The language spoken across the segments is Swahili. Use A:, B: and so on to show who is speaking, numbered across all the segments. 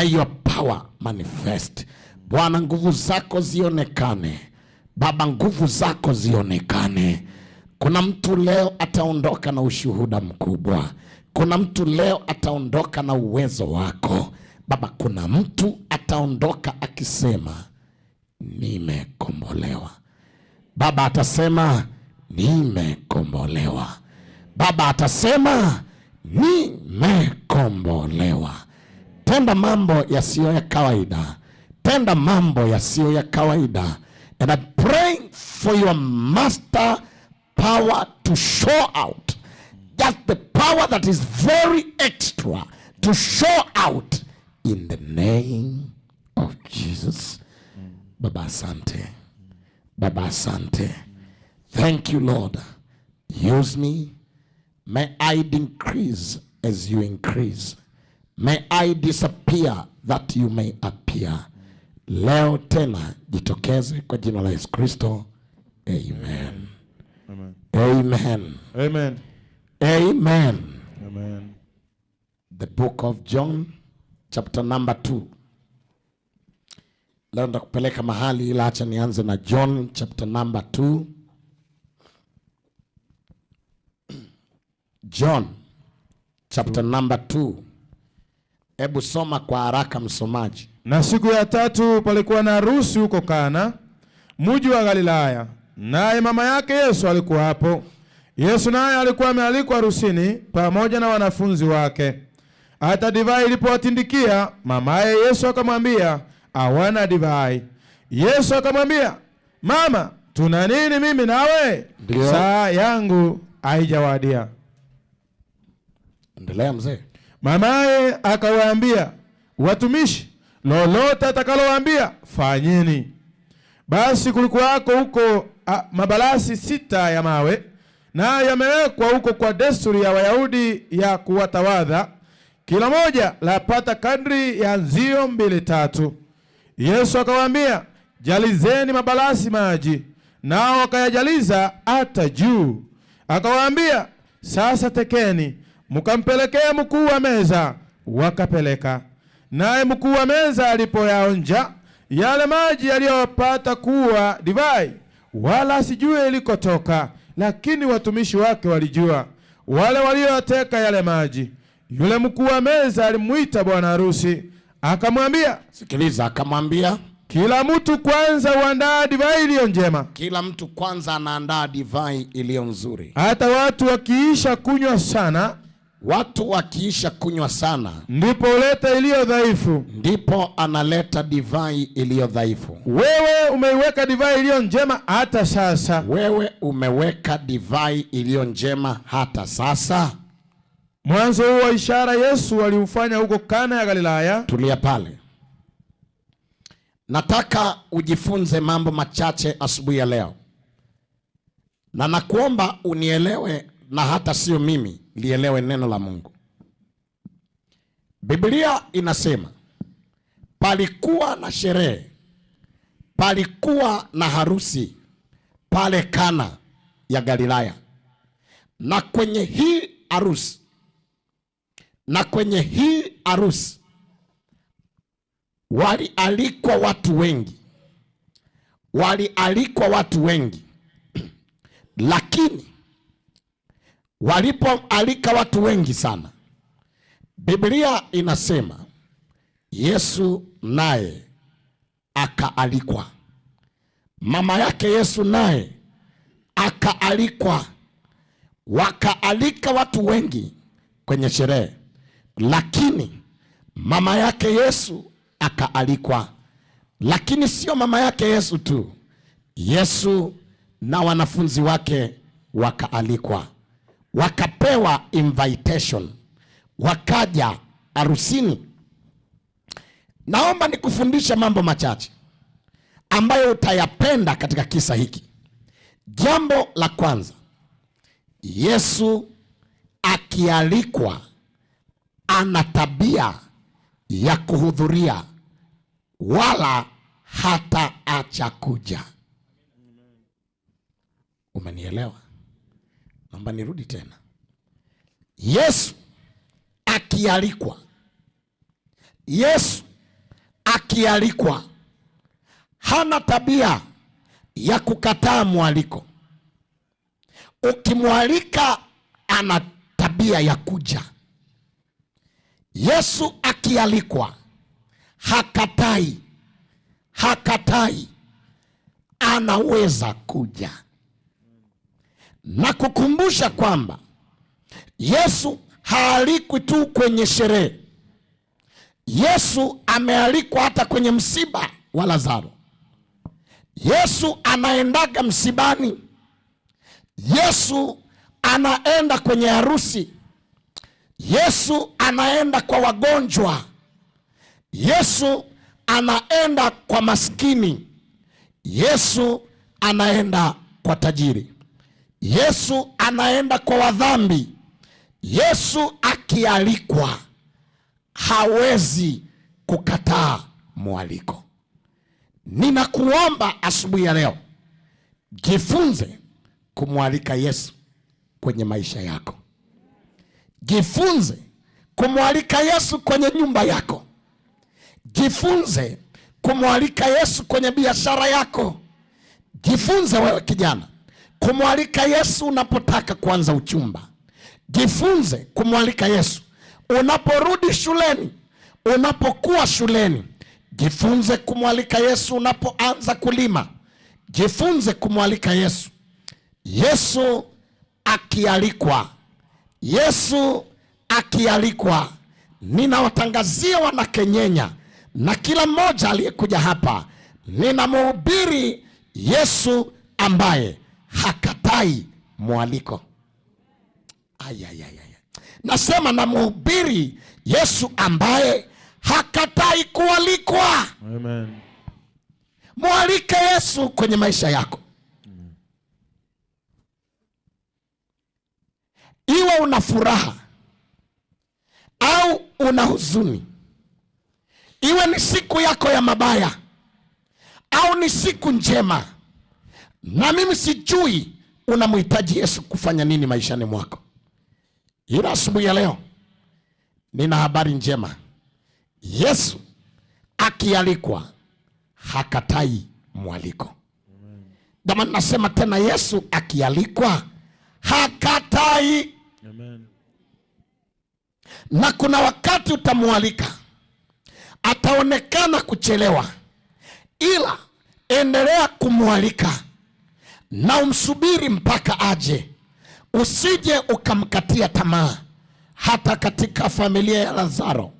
A: May your power manifest. Bwana, nguvu zako zionekane. Baba, nguvu zako zionekane. Kuna mtu leo ataondoka na ushuhuda mkubwa. Kuna mtu leo ataondoka na uwezo wako Baba. Kuna mtu ataondoka akisema, "Nimekombolewa." Baba atasema, "Nimekombolewa." Baba atasema, "Nimekombolewa." Tenda mambo yasiyo ya kawaida, tenda mambo yasiyo ya kawaida. And I pray for your master power to show out, just the power that is very extra to show out in the name of Jesus. Baba, asante. Baba, asante. Thank you, Lord. Use me. May I decrease as you increase. May I disappear that you may appear. Leo tena jitokeze kwa jina la Yesu Kristo. Amen.
B: Amen.
A: Amen.
B: Amen.
A: Amen.
B: Amen.
A: The book of John chapter number 2. Leo nitakupeleka mahali, ila acha nianze na John chapter number 2. John chapter number 2. Hebu soma kwa haraka, msomaji.
B: Na siku ya tatu palikuwa na harusi huko Kana, mji wa Galilaya, naye mama yake Yesu alikuwa hapo. Yesu naye alikuwa amealikwa harusini pamoja na wanafunzi wake. Hata divai ilipowatindikia, mamaye Yesu akamwambia, "Hawana divai." Yesu akamwambia, "Mama, tuna nini mimi nawe?
A: Ndio.
B: Saa yangu haijawadia."
A: Endelea, mzee.
B: Mamaye akawaambia watumishi, "Lolote atakalowaambia fanyeni." Basi kulikuwako huko mabalasi 6 ya mawe, nayo yamewekwa huko kwa desturi ya Wayahudi ya kuwatawadha, kila moja lapata kadri ya nzio mbili tatu. Yesu akawaambia, "Jalizeni mabalasi maji," nao wakayajaliza hata juu. Akawaambia, "Sasa tekeni, mkampelekee mkuu wa meza." Wakapeleka. Naye mkuu wa meza alipoyaonja yale maji yaliyopata kuwa divai, wala asijue ilikotoka, lakini watumishi wake walijua, wale walioyateka yale maji. Yule mkuu wa meza alimwita bwana harusi, akamwambia,
A: Sikiliza, akamwambia,
B: "Kila mtu kwanza huandaa divai iliyo njema,
A: kila mtu kwanza anaandaa divai iliyo nzuri,
B: hata watu wakiisha kunywa sana,
A: watu wakiisha kunywa sana,
B: ndipo huleta iliyo dhaifu.
A: Ndipo analeta divai iliyo dhaifu.
B: Wewe umeiweka divai iliyo njema hata sasa."
A: Wewe umeweka divai iliyo njema hata sasa.
B: Mwanzo huu wa ishara Yesu aliufanya huko Kana ya Galilaya,
A: Tulia pale. Nataka ujifunze mambo machache asubuhi ya leo, na nakuomba unielewe, na hata sio mimi, lielewe neno la Mungu. Biblia inasema palikuwa na sherehe, palikuwa na harusi pale Kana ya Galilaya, na kwenye hii harusi, na kwenye hii harusi walialikwa watu wengi, walialikwa watu wengi, lakini walipoalika watu wengi sana, Biblia inasema Yesu naye akaalikwa, mama yake Yesu naye akaalikwa, wakaalika watu wengi kwenye sherehe, lakini mama yake Yesu akaalikwa. Lakini sio mama yake Yesu tu, Yesu na wanafunzi wake wakaalikwa, wakapewa invitation, wakaja harusini. Naomba nikufundishe mambo machache ambayo utayapenda katika kisa hiki. Jambo la kwanza, Yesu akialikwa ana tabia ya kuhudhuria wala hata acha kuja. Umenielewa? Naomba nirudi tena. Yesu akialikwa, Yesu akialikwa hana tabia ya kukataa mwaliko. Ukimwalika ana tabia ya kuja. Yesu akialikwa hakatai, hakatai, anaweza kuja. Na kukumbusha kwamba Yesu haalikwi tu kwenye sherehe. Yesu amealikwa hata kwenye msiba wa Lazaro. Yesu anaendaga msibani. Yesu anaenda kwenye harusi. Yesu anaenda kwa wagonjwa. Yesu anaenda kwa maskini. Yesu anaenda kwa tajiri. Yesu anaenda kwa wadhambi. Yesu akialikwa hawezi kukataa mwaliko. Ninakuomba asubuhi ya leo, jifunze kumwalika Yesu kwenye maisha yako. Jifunze kumwalika Yesu kwenye nyumba yako. Jifunze kumwalika Yesu kwenye biashara yako. Jifunze wewe kijana kumwalika Yesu unapotaka kuanza uchumba. Jifunze kumwalika Yesu unaporudi shuleni, unapokuwa shuleni. Jifunze kumwalika Yesu unapoanza kulima. Jifunze kumwalika Yesu. Yesu akialikwa, Yesu akialikwa, ninawatangazia wanakenyenya na kila mmoja aliyekuja hapa, ninamhubiri Yesu ambaye hakatai mwaliko. Ayayayay, nasema namhubiri Yesu ambaye hakatai kualikwa.
B: Amen.
A: Mwalike Yesu kwenye maisha yako. Iwe una furaha au una huzuni, iwe ni siku yako ya mabaya au ni siku njema, na mimi sijui unamhitaji Yesu kufanya nini maishani mwako, ila asubuhi ya leo nina habari njema. Yesu akialikwa hakatai mwaliko. Jamani, nasema tena, Yesu akialikwa hakatai.
B: Amen.
A: Na kuna wakati utamwalika ataonekana kuchelewa, ila endelea kumwalika na umsubiri mpaka aje, usije ukamkatia tamaa. Hata katika familia ya Lazaro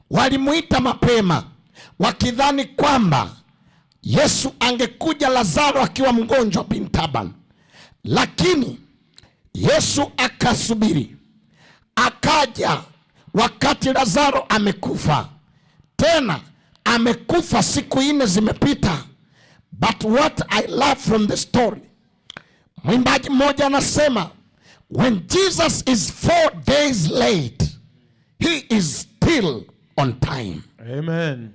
A: walimuita mapema wakidhani kwamba Yesu angekuja Lazaro akiwa mgonjwa bin taban, lakini Yesu akasubiri, akaja wakati Lazaro amekufa. Tena amekufa siku 4 zimepita. But what I love from the story, mwimbaji mmoja anasema, when Jesus is 4 days late, he is still on time.
B: Amen.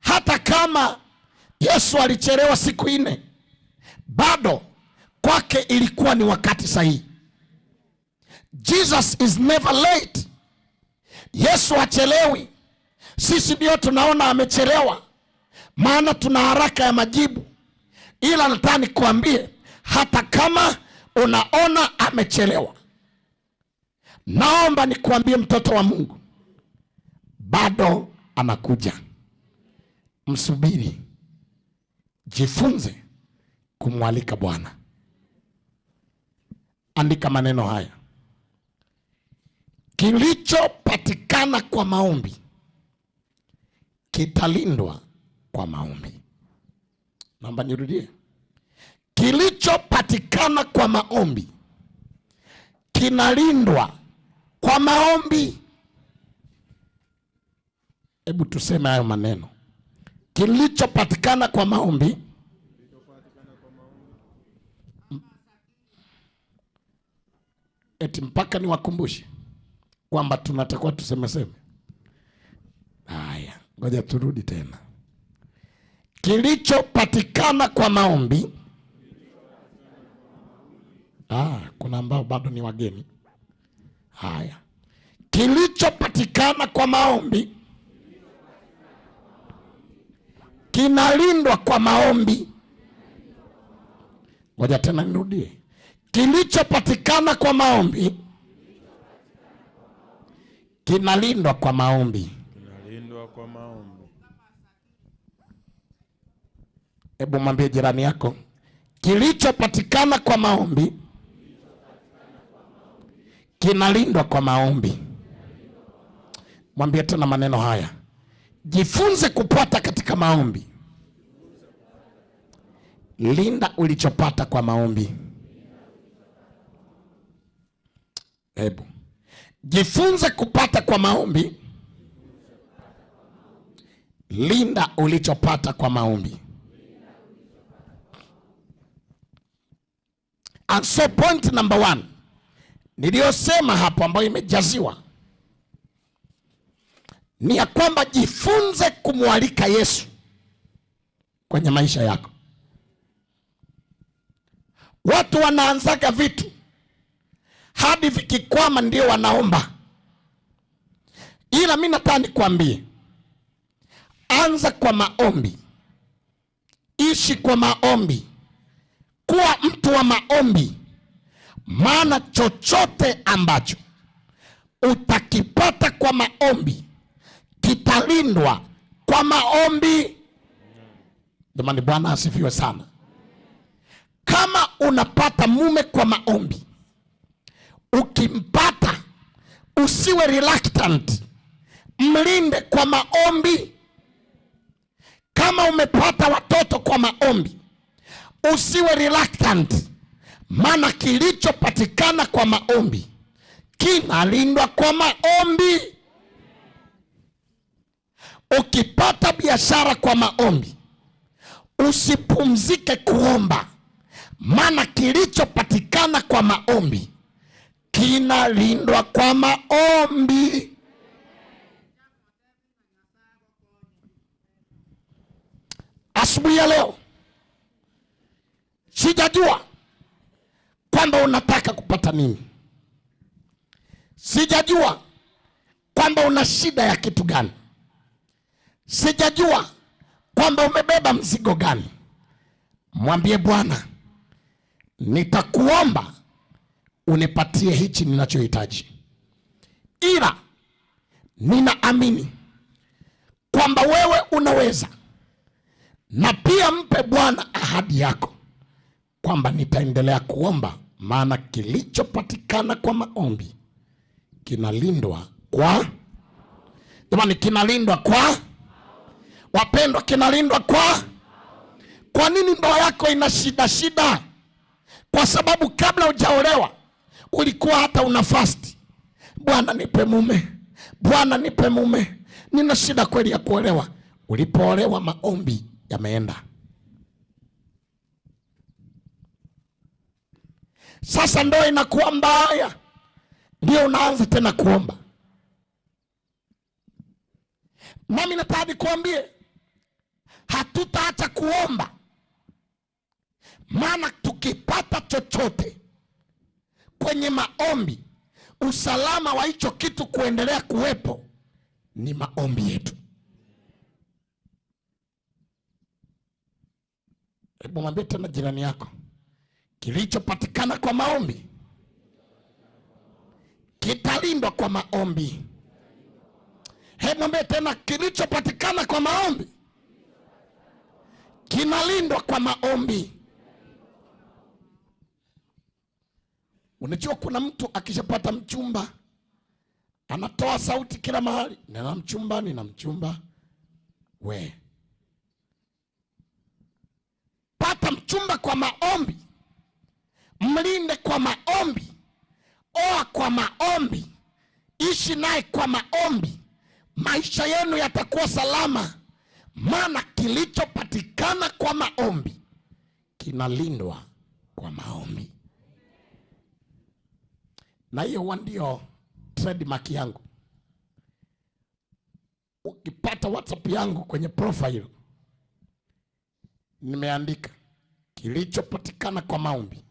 A: Hata kama Yesu alichelewa siku 4, bado kwake ilikuwa ni wakati sahihi. Jesus is never late. Yesu hachelewi. Sisi ndio tunaona amechelewa, maana tuna haraka ya majibu. Ila nataka nikuambie, hata kama unaona amechelewa, naomba nikuambie mtoto wa Mungu, bado anakuja. Msubiri, jifunze kumwalika Bwana. Andika maneno haya: kilichopatikana kwa maombi kitalindwa kwa maombi. Naomba nirudie: kilichopatikana kwa maombi kinalindwa kwa maombi. Hebu tuseme hayo maneno: kilichopatikana kwa maombi. Eti mpaka niwakumbushe kwamba tunatakiwa tuseme seme. Haya, ngoja turudi tena. Kilichopatikana kwa maombi. Kuna ambao bado ni wageni. Haya, kilichopatikana kwa maombi kinalindwa kwa maombi. Ngoja tena nirudie. Kilichopatikana kwa maombi kinalindwa kwa maombi.
B: Kinalindwa kwa maombi.
A: Hebu mwambie jirani yako, kilichopatikana kwa maombi kinalindwa kwa maombi. Mwambie tena maneno haya. Jifunze kupata katika maombi. Linda ulichopata kwa maombi. Hebu jifunze kupata kwa maombi. Linda ulichopata kwa maombi. And so point number 1 niliyosema hapo, ambayo imejaziwa, ni ya kwamba jifunze kumwalika Yesu kwenye maisha yako. Watu wanaanzaga vitu hadi vikikwama ndio wanaomba. Ila mimi nataka nikwambie, anza kwa maombi, ishi kwa maombi, kuwa mtu wa maombi. Maana chochote ambacho utakipata kwa maombi kitalindwa kwa maombi. Jamani, Bwana asifiwe sana. Kama unapata mume kwa maombi, ukimpata usiwe reluctant, mlinde kwa maombi. Kama umepata watoto kwa maombi, usiwe reluctant, maana kilichopatikana kwa maombi kinalindwa kwa maombi. Ukipata biashara kwa maombi, usipumzike kuomba, maana kilichopatikana kwa maombi kinalindwa kwa maombi. Asubuhi ya leo sijajua kwamba unataka kupata nini. Sijajua kwamba una shida ya kitu gani. Sijajua kwamba umebeba mzigo gani. Mwambie Bwana, nitakuomba unipatie hichi ninachohitaji. Ila ninaamini kwamba wewe unaweza. Na pia mpe Bwana ahadi yako kwamba nitaendelea kuomba, maana kilichopatikana kwa maombi kinalindwa kwa, jamani, kinalindwa kwa, wapendwa, kinalindwa kwa. Kwa nini ndoa yako ina shida shida? Kwa sababu kabla hujaolewa ulikuwa hata una fast. Bwana nipe mume, Bwana nipe mume, nina shida kweli ya kuolewa. Ulipoolewa maombi yameenda. Sasa ndoa inakuwa mbaya, ndio unaanza tena kuomba. Nami nataka nikuambie, hatutaacha kuomba, maana tukipata chochote kwenye maombi, usalama wa hicho kitu kuendelea kuwepo ni maombi yetu. Hebu mwambie tena jirani yako, kilichopatikana kwa maombi kitalindwa kwa maombi. Hebu mwambie tena, kilichopatikana kwa maombi kinalindwa kwa maombi. Unajua kuna mtu akishapata mchumba anatoa sauti kila mahali, nina mchumba, nina mchumba. We pata mchumba kwa maombi, mlinde kwa maombi, oa kwa maombi, ishi naye kwa maombi, maisha yenu yatakuwa salama, maana kilichopatikana kwa maombi kinalindwa kwa maombi. Na hiyo huwa ndio trademark yangu. Ukipata WhatsApp yangu kwenye profile, nimeandika kilichopatikana kwa maombi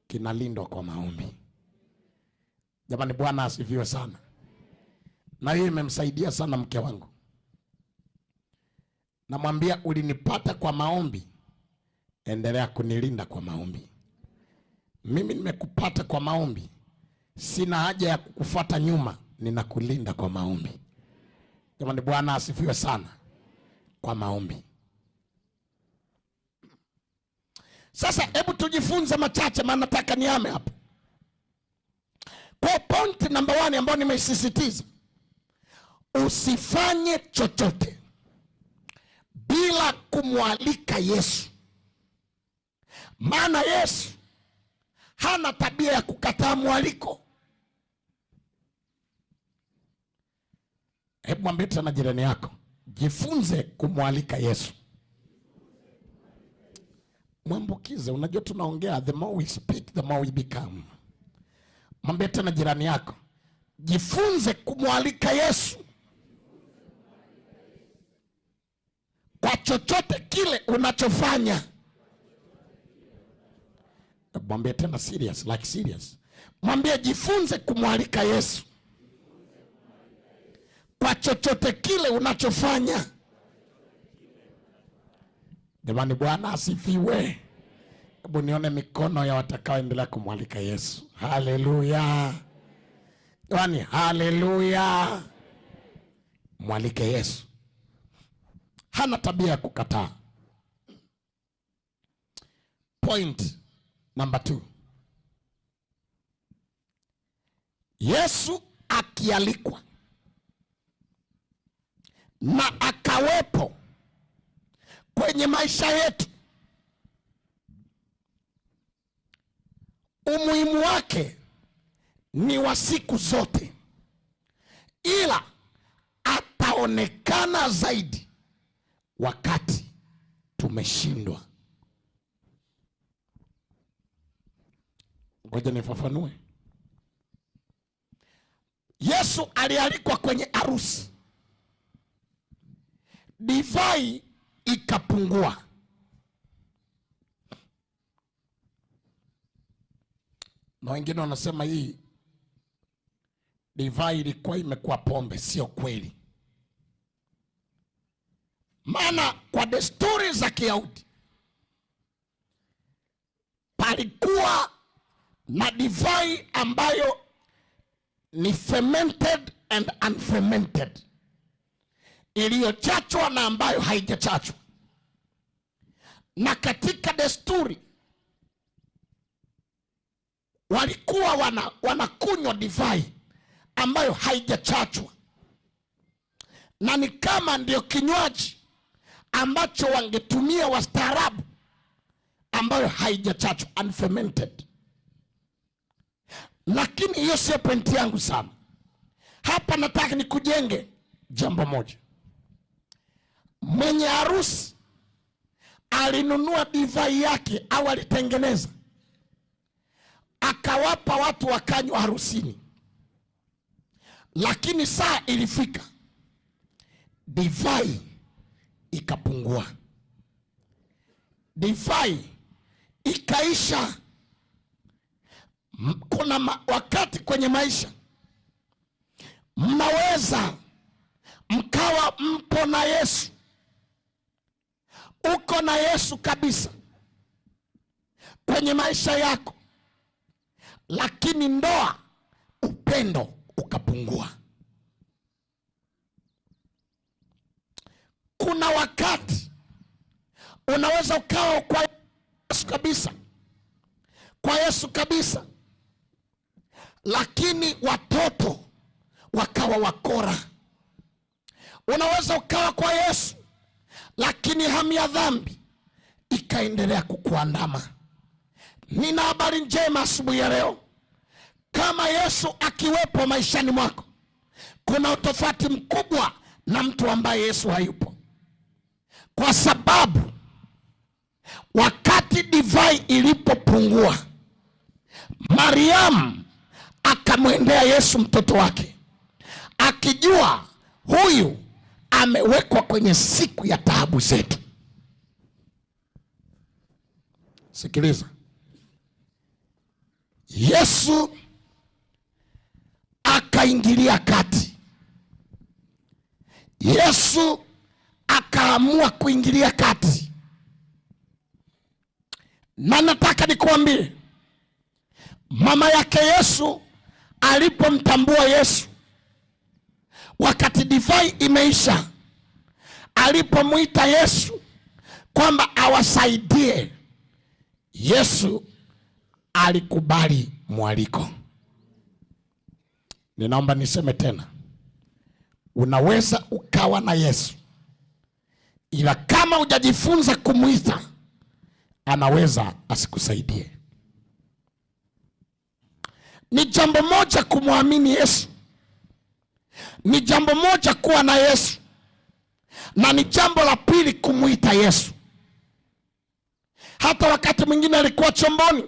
A: kinalindwa kwa maombi. Jamani, Bwana asifiwe sana. Na hiyo imemsaidia sana mke wangu. Namwambia ulinipata kwa maombi, endelea kunilinda kwa maombi. Mimi nimekupata kwa maombi, sina haja ya kukufuata nyuma, ninakulinda kwa maombi. Jamani, Bwana asifiwe sana. Kwa maombi. Sasa hebu tujifunze machache, maana nataka niame hapo. Kwa point number 1 ambayo nimeisisitiza, usifanye chochote bila kumwalika Yesu. Maana Yesu hana tabia ya kukataa mwaliko. Hebu mwambie tena jirani yako, jifunze kumwalika Yesu. Mwambukize. Unajua tunaongea, the more we speak the more we become. Mwambie tena jirani yako, jifunze kumwalika Yesu kwa chochote kile unachofanya. Mwambie tena serious, like serious. Mwambie jifunze kumwalika Yesu kwa chochote kile unachofanya. Jamani, Bwana asifiwe. Hebu nione mikono ya watakaoendelea kumwalika Yesu. Haleluya. Jamani, haleluya. Mwalike Yesu. Hana tabia ya kukataa. Point number 2. Yesu akialikwa na akawepo kwenye maisha yetu, umuhimu wake ni wa siku zote, ila ataonekana zaidi wakati tumeshindwa. Ngoja nifafanue. Yesu alialikwa kwenye harusi, divai ikapungua. Na wengine wanasema hii divai ilikuwa imekuwa pombe. Sio kweli. Maana kwa desturi za Kiyahudi palikuwa na divai ambayo ni fermented and unfermented, iliyochachwa na ambayo haijachachwa. Na katika desturi walikuwa wanakunywa divai ambayo haijachachwa, na ni kama ndio kinywaji ambacho wangetumia wastaarabu, ambayo haijachachwa, unfermented. Lakini hiyo sio pointi yangu sana. Hapa nataka nikujenge jambo moja. Mwenye harusi alinunua divai yake au alitengeneza, akawapa watu wakanywa harusini. Lakini saa ilifika divai ikapungua, divai ikaisha. Kuna wakati kwenye maisha mnaweza mkawa mpo na Yesu, uko na Yesu kabisa kwenye maisha yako, lakini ndoa, upendo ukapungua. Kuna wakati unaweza ukawa kwa Yesu kabisa, kwa Yesu kabisa, lakini watoto wakawa wakora. Unaweza ukawa kwa Yesu, lakini hamu ya dhambi ikaendelea kukuandama. Nina habari njema asubuhi ya leo. Kama Yesu akiwepo maishani mwako, kuna utofauti mkubwa na mtu ambaye Yesu hayupo. Kwa sababu wakati divai ilipopungua, Mariamu akamwendea Yesu mtoto wake, akijua huyu amewekwa kwenye siku ya taabu zetu. Sikiliza, Yesu akaingilia kati. Yesu Akaamua kuingilia kati. Na nataka nikuambie, mama yake Yesu alipomtambua Yesu wakati divai imeisha, alipomwita Yesu kwamba awasaidie, Yesu alikubali mwaliko. Ninaomba niseme tena, unaweza ukawa na Yesu, ila kama hujajifunza kumwita, anaweza asikusaidie. Ni jambo moja kumwamini Yesu, ni jambo moja kuwa na Yesu, na ni jambo la pili kumwita Yesu. Hata wakati mwingine alikuwa chomboni,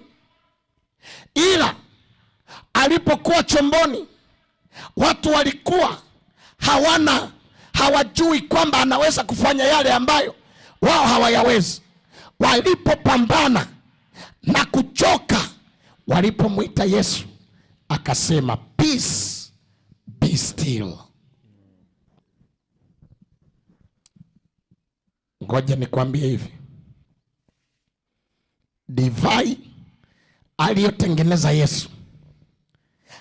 A: ila alipokuwa chomboni watu walikuwa hawajui kwamba anaweza kufanya yale ambayo wao hawayawezi. Walipopambana na kuchoka, walipomwita Yesu akasema peace be still. Ngoja nikwambie hivi, divai aliyotengeneza Yesu,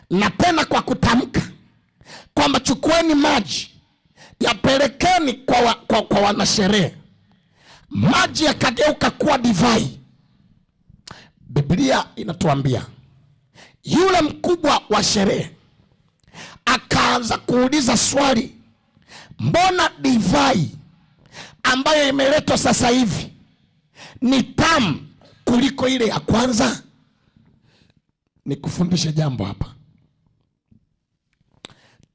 A: na tena kwa kutamka kwamba chukueni maji yapelekeni kwa wanasherehe, maji yakageuka kuwa divai. Biblia inatuambia yule mkubwa wa sherehe akaanza kuuliza swali, mbona divai ambayo imeletwa sasa hivi ni tamu kuliko ile ya kwanza? Nikufundishe jambo hapa.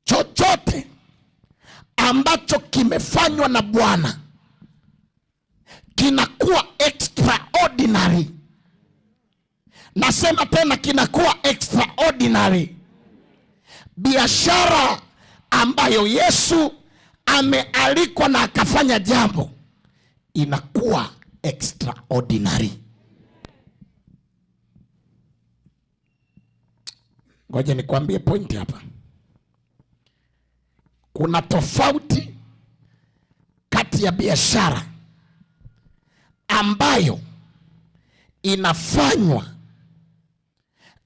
A: Chochote ambacho kimefanywa na Bwana kinakuwa extraordinary. Nasema tena, kinakuwa extraordinary. Biashara ambayo Yesu amealikwa na akafanya jambo inakuwa extraordinary. Ngoja nikwambie pointi hapa. Kuna tofauti kati ya biashara ambayo inafanywa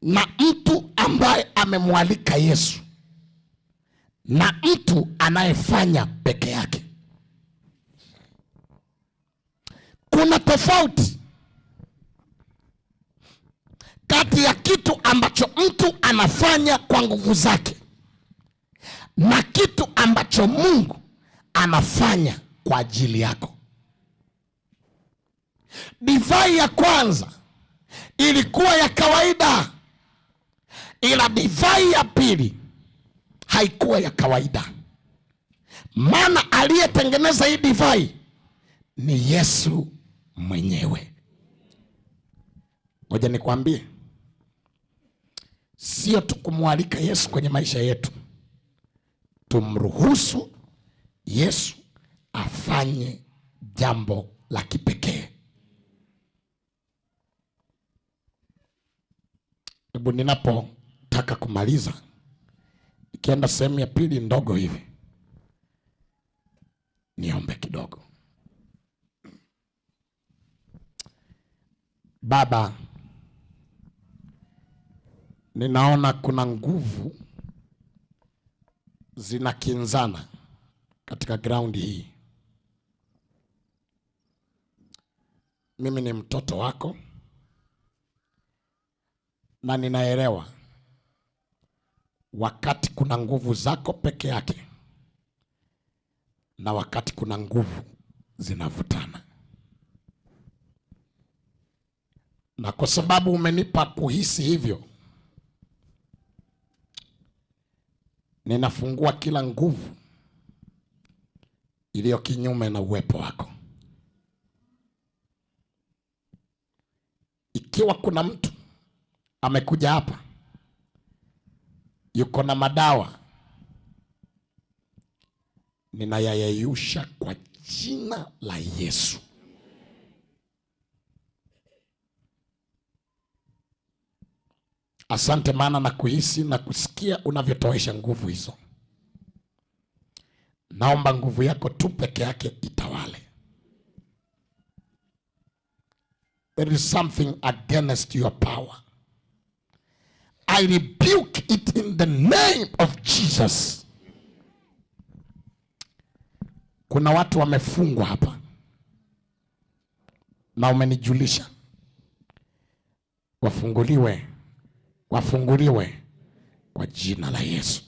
A: na mtu ambaye amemwalika Yesu na mtu anayefanya peke yake. Kuna tofauti kati ya kitu ambacho mtu anafanya kwa nguvu zake na kitu ambacho Mungu anafanya kwa ajili yako. Divai ya kwanza ilikuwa ya kawaida, ila divai ya pili haikuwa ya kawaida. Maana aliyetengeneza hii divai ni Yesu mwenyewe. Ngoja nikwambie, sio tu kumwalika Yesu kwenye maisha yetu, tumruhusu Yesu afanye jambo la kipekee. Hebu ninapotaka kumaliza, nikienda sehemu ya pili ndogo hivi, niombe kidogo. Baba, ninaona kuna nguvu zinakinzana katika ground hii. Mimi ni mtoto wako na ninaelewa wakati kuna nguvu zako peke yake na wakati kuna nguvu zinavutana. Na kwa sababu umenipa kuhisi hivyo, ninafungua kila nguvu iliyo kinyume na uwepo wako. Ikiwa kuna mtu amekuja hapa yuko na madawa, ninayayeyusha kwa jina la Yesu. Asante, maana na kuhisi na kusikia unavyotoesha nguvu hizo. Naomba nguvu yako tu peke yake itawale. There is something against your power. I rebuke it in the name of Jesus. Kuna watu wamefungwa hapa na umenijulisha, wafunguliwe, wafunguliwe kwa jina la Yesu.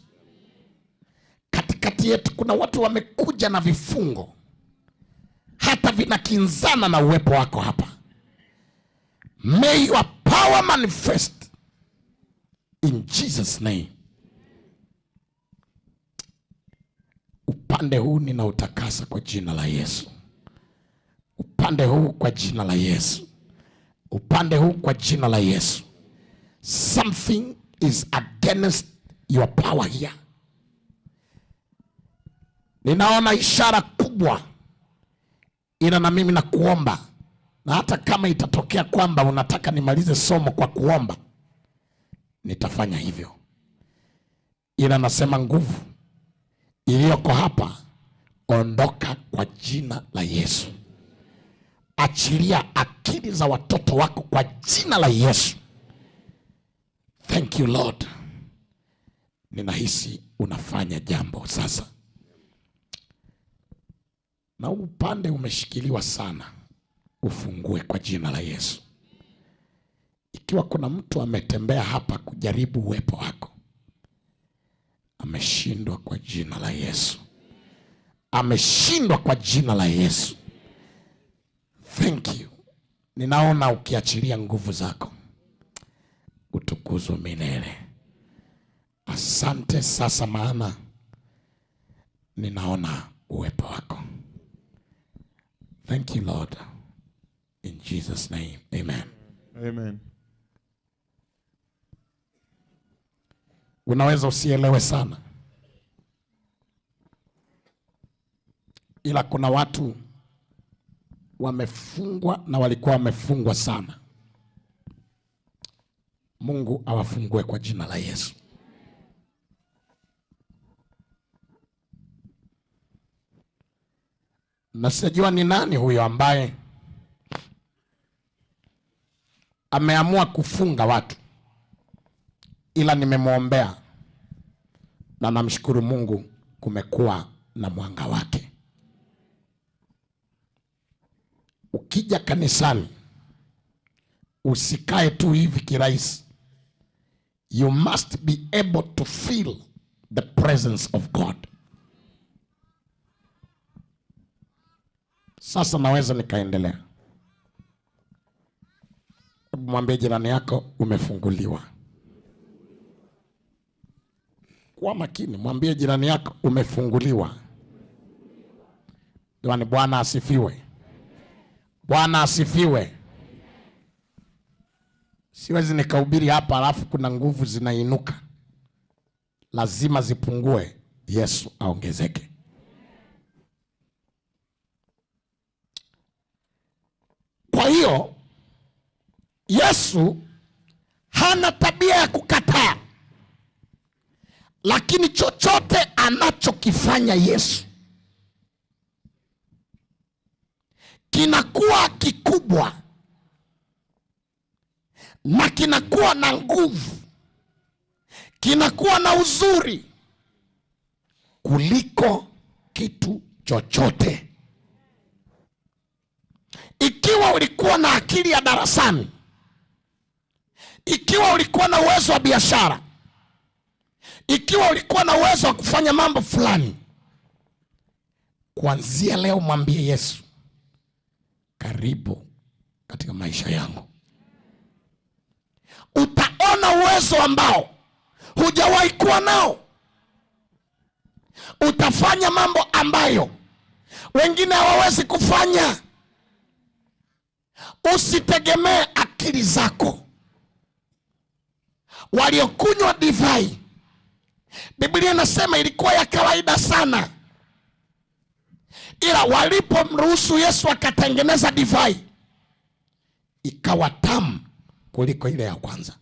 A: Katikati yetu kuna watu wamekuja na vifungo hata vinakinzana na uwepo wako hapa. May your power manifest in Jesus name. Upande huu ninautakasa kwa jina la Yesu. Upande huu kwa jina la Yesu. Upande huu kwa jina la Yesu. Something is against your power here. Ninaona ishara kubwa, ila na mimi nakuomba, na hata kama itatokea kwamba unataka nimalize somo kwa kuomba, nitafanya hivyo, ila nasema nguvu iliyoko hapa, ondoka kwa jina la Yesu. Achilia akili za watoto wako kwa jina la Yesu. Thank you Lord. Ninahisi unafanya jambo sasa, na huu upande umeshikiliwa sana, ufungue kwa jina la Yesu. Ikiwa kuna mtu ametembea hapa kujaribu uwepo wako, ameshindwa kwa jina la Yesu, ameshindwa kwa jina la Yesu. Thank you. Ninaona ukiachilia nguvu zako, utukuzwe milele. Asante sasa, maana ninaona uwepo wako. Thank you Lord. In Jesus name, amen.
B: Amen.
A: Unaweza usielewe sana, ila kuna watu wamefungwa na walikuwa wamefungwa sana. Mungu awafungue kwa jina la Yesu. Na sijajua ni nani huyo ambaye ameamua kufunga watu, ila nimemwombea na namshukuru Mungu, kumekuwa na mwanga wake. Ukija kanisani usikae tu hivi kirahisi. You must be able to feel the presence of God. Sasa naweza nikaendelea. Hebu mwambie jirani yako umefunguliwa. Kuwa makini, mwambie jirani yako umefunguliwa. Jamani, Bwana asifiwe. Bwana asifiwe. Siwezi nikahubiri hapa alafu kuna nguvu zinainuka. Lazima zipungue, Yesu aongezeke. Kwa hiyo Yesu hana tabia ya kukataa, lakini chochote anachokifanya Yesu kinakuwa kikubwa na kinakuwa na nguvu, kinakuwa na uzuri kuliko kitu chochote. Ikiwa ulikuwa na akili ya darasani, ikiwa ulikuwa na uwezo wa biashara, ikiwa ulikuwa na uwezo wa kufanya mambo fulani, kuanzia leo mwambie Yesu, karibu katika maisha yangu. Utaona uwezo ambao hujawahi kuwa nao. Utafanya mambo ambayo wengine hawawezi kufanya. Usitegemee akili zako. Waliokunywa divai, Biblia inasema ilikuwa ya kawaida sana, ila walipomruhusu Yesu akatengeneza divai ikawa tamu kuliko ile ya kwanza.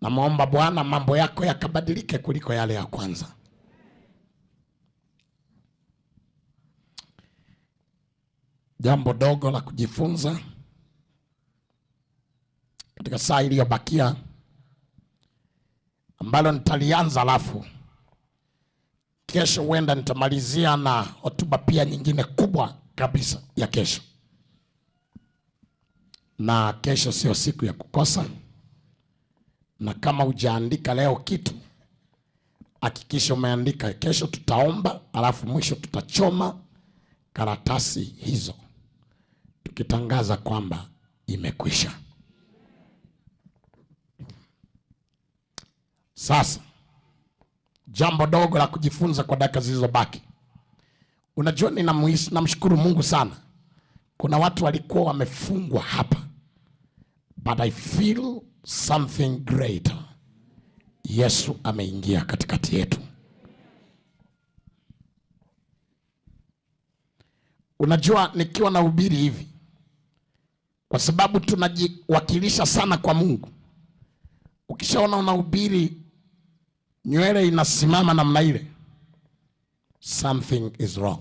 A: Namwomba Bwana mambo yako yakabadilike kuliko yale ya kwanza. Jambo dogo la kujifunza, Katika saa iliyobakia ambalo nitalianza, alafu kesho huenda nitamalizia na hotuba pia nyingine kubwa kabisa ya kesho. Na kesho sio siku ya kukosa, na kama hujaandika leo kitu, hakikisha umeandika. Kesho tutaomba, alafu mwisho tutachoma karatasi hizo tukitangaza kwamba imekwisha. Sasa jambo dogo la kujifunza kwa dakika zilizobaki. Unajua, namshukuru Mungu sana. Kuna watu walikuwa wamefungwa hapa, but I feel something greater. Yesu ameingia katikati yetu. Unajua, nikiwa nahubiri hivi, kwa sababu tunajiwakilisha sana kwa Mungu. Ukishaona unahubiri nywele inasimama namna ile, something is wrong.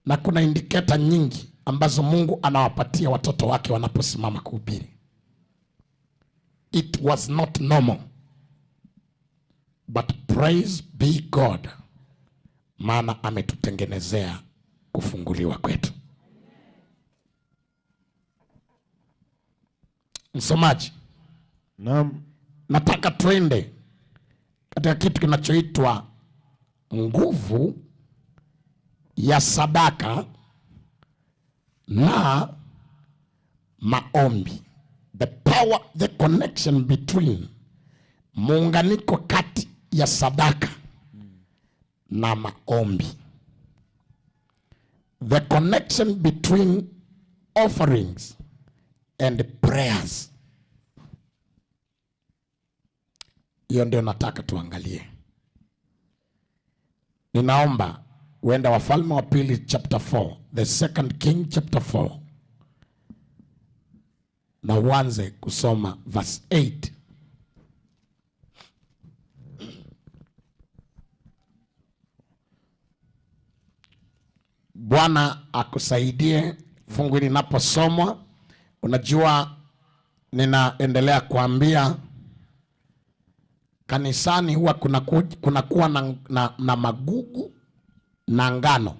A: Na kuna indicator nyingi ambazo Mungu anawapatia watoto wake wanaposimama kuhubiri. It was not normal, but praise be God, maana ametutengenezea kufunguliwa kwetu. Msomaji,
B: Naam.
A: nataka twende katika kitu kinachoitwa nguvu ya sadaka na maombi. The power, the connection between, muunganiko kati ya sadaka na maombi. The connection between offerings and prayers. Hiyo ndio nataka tuangalie. Ninaomba uenda Wafalme wa Pili chapter 4, the Second King chapter 4, na uanze kusoma verse 8. Bwana akusaidie fungu hili linaposomwa. Unajua, ninaendelea kuambia kanisani huwa kunakuwa na magugu na ngano.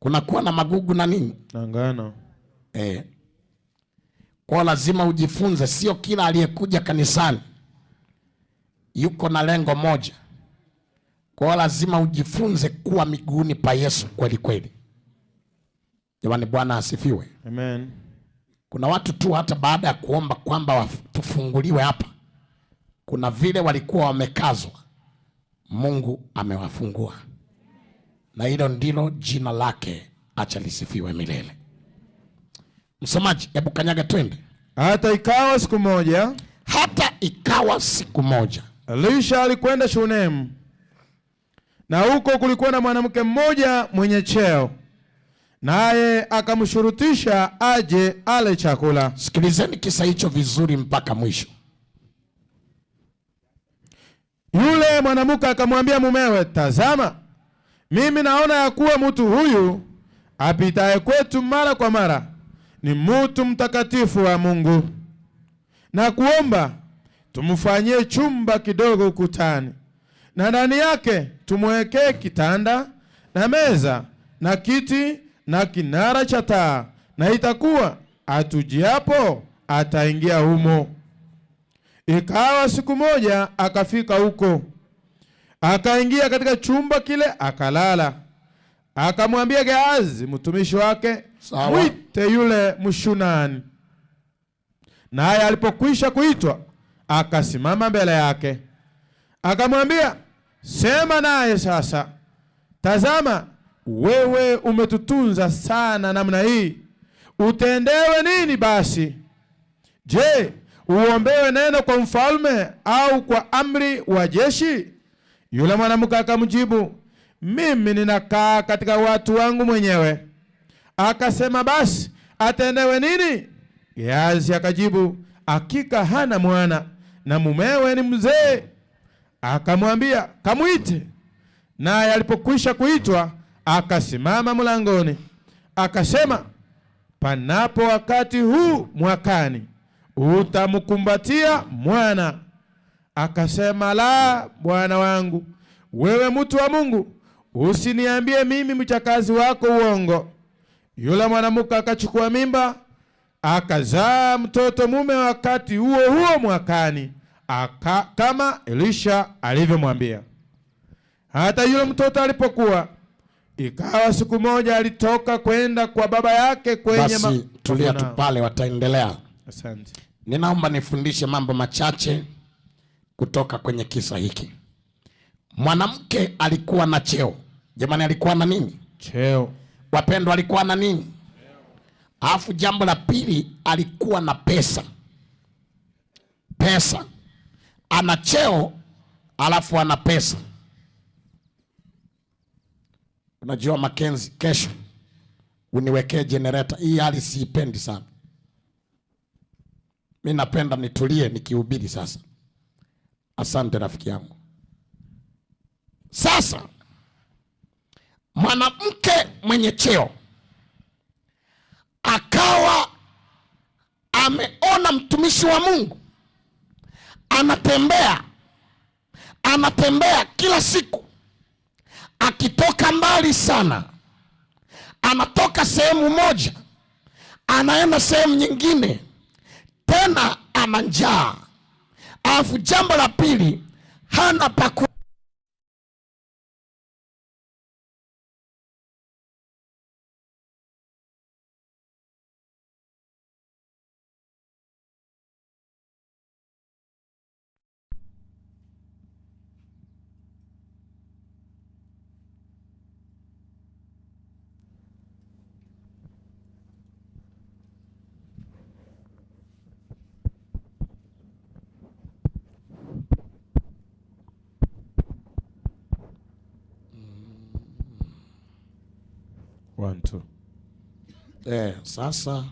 A: Kunakuwa na magugu na nini?
B: Na ngano.
A: Kwa lazima ujifunze, sio kila aliyekuja kanisani yuko na lengo moja. Kwa lazima ujifunze kuwa miguuni pa Yesu kweli kweli. Jamani, Bwana asifiwe.
B: Amen.
A: Kuna watu tu hata baada ya kuomba kwamba tufunguliwe hapa, kuna vile walikuwa wamekazwa, Mungu amewafungua. Na hilo ndilo jina lake, acha lisifiwe milele. Msomaji, hebu kanyaga twende.
B: Hata ikawa siku moja,
A: Hata ikawa siku moja,
B: Elisha alikwenda Shunemu, na huko kulikuwa na mwanamke mmoja mwenye cheo, naye akamshurutisha aje ale chakula.
A: Sikilizeni kisa hicho vizuri mpaka mwisho.
B: Yule mwanamke akamwambia mumewe, tazama, mimi naona ya kuwa mtu huyu apitaye kwetu mara kwa mara ni mtu mtakatifu wa Mungu, na kuomba tumfanyie chumba kidogo ukutani, na ndani yake tumwekee kitanda na meza na kiti na kinara cha taa, na itakuwa atujiapo ataingia humo. Ikawa siku moja akafika huko, akaingia katika chumba kile akalala. Akamwambia Gehazi mtumishi wake,
A: Sawa.
B: mwite yule Mshunani. Naye alipokwisha kuitwa, akasimama mbele yake. Akamwambia, sema naye sasa. Tazama, wewe umetutunza sana namna hii, utendewe nini basi? Je, uombewe neno kwa mfalme au kwa amri wa jeshi? Yule mwanamke akamjibu, mimi ninakaa katika watu wangu mwenyewe. Akasema, basi atendewe nini? Gehazi akajibu, hakika hana mwana na mumewe ni mzee. Akamwambia, kamuite. Naye alipokwisha kuitwa, akasimama mlangoni. Akasema, panapo wakati huu mwakani utamkumbatia mwana. Akasema, la, bwana wangu, wewe mtu wa Mungu, usiniambie mimi mchakazi wako uongo. Yule mwanamke akachukua mimba akazaa mtoto mume wakati huo huo mwakani, kama Elisha alivyomwambia. Hata yule mtoto alipokuwa, ikawa siku moja alitoka kwenda kwa baba yake kwenye
A: Basi tulia tu pale, wataendelea.
B: Asante.
A: Ninaomba nifundishe mambo machache kutoka kwenye kisa hiki. Mwanamke alikuwa na cheo. Jamani, alikuwa na nini?
B: Cheo.
A: Wapendwa, alikuwa na nini? Alafu jambo la pili, alikuwa na pesa. Pesa. Ana cheo alafu ana pesa. Unajua Makenzi, kesho uniwekee generator. Hii hali siipendi sana. Mi napenda nitulie nikihubiri sasa. Asante rafiki yangu. Sasa mwanamke mwenye cheo akawa ameona mtumishi wa Mungu anatembea kila siku akitoka mbali sana, anatoka sehemu moja anaenda sehemu nyingine, tena ana njaa. Alafu jambo la pili, hana pa
B: One, two.
A: Sasa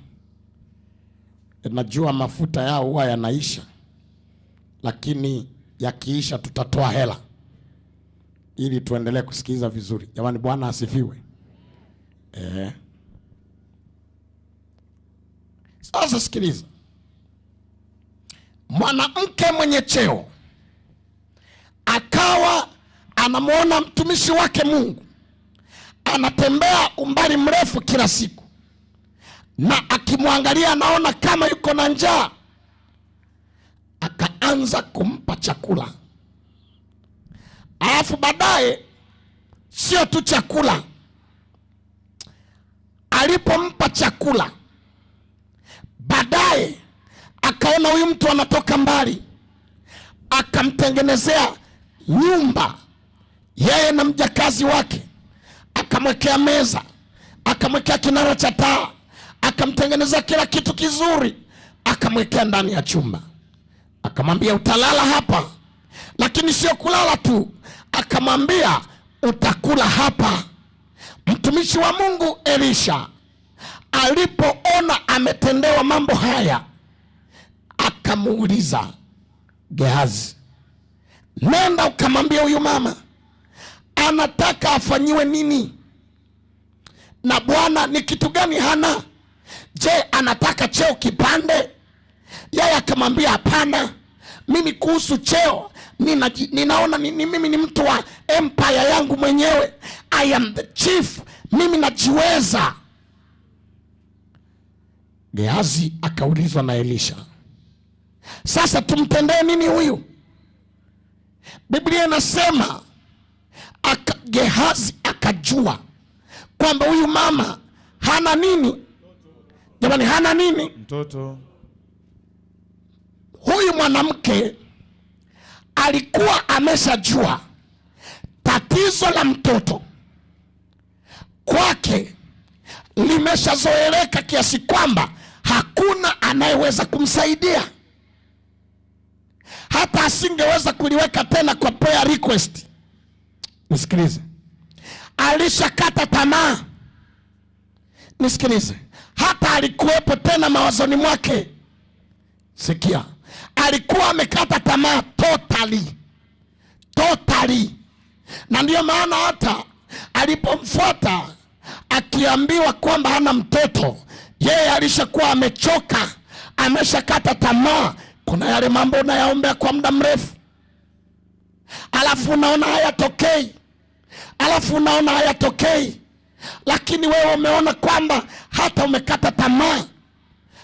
A: najua mafuta yao huwa yanaisha, lakini yakiisha tutatoa hela ili tuendelee kusikiliza vizuri. Jamani, Bwana asifiwe. Sasa sikiliza, mwanamke mwenye cheo akawa anamuona mtumishi wake Mungu anatembea umbali mrefu kila siku, na akimwangalia anaona kama yuko na njaa, akaanza kumpa chakula. Alafu baadaye sio tu chakula, alipompa chakula baadaye akaona huyu mtu anatoka mbali, akamtengenezea nyumba yeye na mjakazi wake, akamwekea meza, akamwekea kinara cha taa, akamtengenezea kila kitu kizuri, akamwekea ndani ya chumba, akamwambia utalala hapa. Lakini sio kulala tu, akamwambia utakula hapa. Mtumishi wa Mungu Elisha alipoona ametendewa mambo haya, akamuuliza Gehazi, nenda ukamwambia huyu mama anataka afanyiwe nini, na Bwana ni kitu gani hana? Je, anataka cheo kipande? Yeye akamwambia hapana, mimi kuhusu cheo ninaona mimi ni mtu wa empire yangu mwenyewe. I am the chief, mimi najiweza. Gehazi akaulizwa na Elisha, sasa tumtendee nini huyu? Biblia inasema Gehazi akajua kwamba huyu mama hana nini? Jamani, hana nini?
B: Mtoto.
A: Huyu mwanamke alikuwa ameshajua tatizo la mtoto kwake limeshazoeleka kiasi kwamba hakuna anayeweza kumsaidia. Hata asingeweza kuliweka tena kwa prayer request. Nisikilize, alishakata tamaa. Nisikilize, hata alikuwepo tena mawazoni mwake. Sikia, alikuwa amekata tamaa totally, totally. Na ndiyo maana hata alipomfuata akiambiwa kwamba hana mtoto, Yeye alishakuwa amechoka, ameshakata tamaa. Kuna yale mambo unayaombea kwa muda mrefu, alafu unaona hayatokei, alafu unaona hayatokei, lakini wewe umeona kwamba hata umekata tamaa.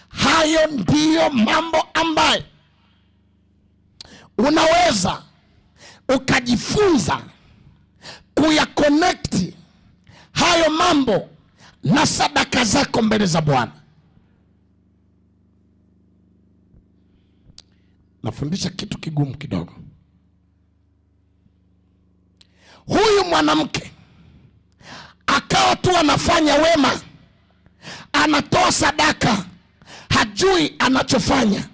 A: Hayo ndiyo mambo ambayo unaweza ukajifunza kuyakonekti hayo mambo na sadaka zako mbele za Bwana. Nafundisha kitu kigumu kidogo. Huyu mwanamke akawa tu anafanya wema, anatoa sadaka, hajui anachofanya,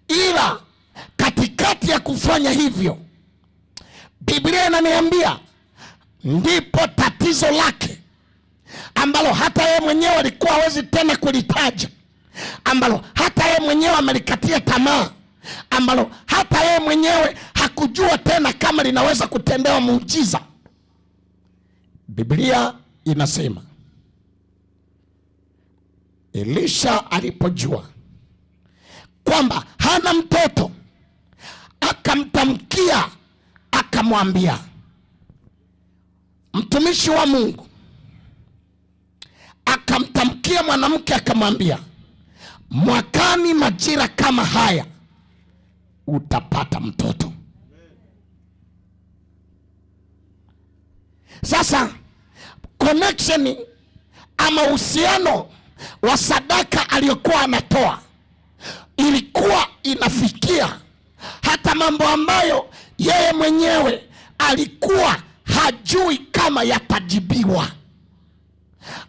A: ila katikati ya kufanya hivyo, Biblia inaniambia ndipo tatizo lake ambalo hata yeye mwenyewe alikuwa hawezi tena kulitaja, ambalo hata yeye mwenyewe amelikatia tamaa, ambalo hata yeye mwenyewe hakujua tena kama linaweza kutendewa muujiza. Biblia inasema Elisha alipojua kwamba hana mtoto, akamtamkia akamwambia, mtumishi wa Mungu akamtamkia mwanamke akamwambia, mwakani majira kama haya utapata mtoto. Sasa connection ama uhusiano wa sadaka aliyokuwa anatoa ilikuwa inafikia hata mambo ambayo yeye mwenyewe alikuwa hajui kama yatajibiwa.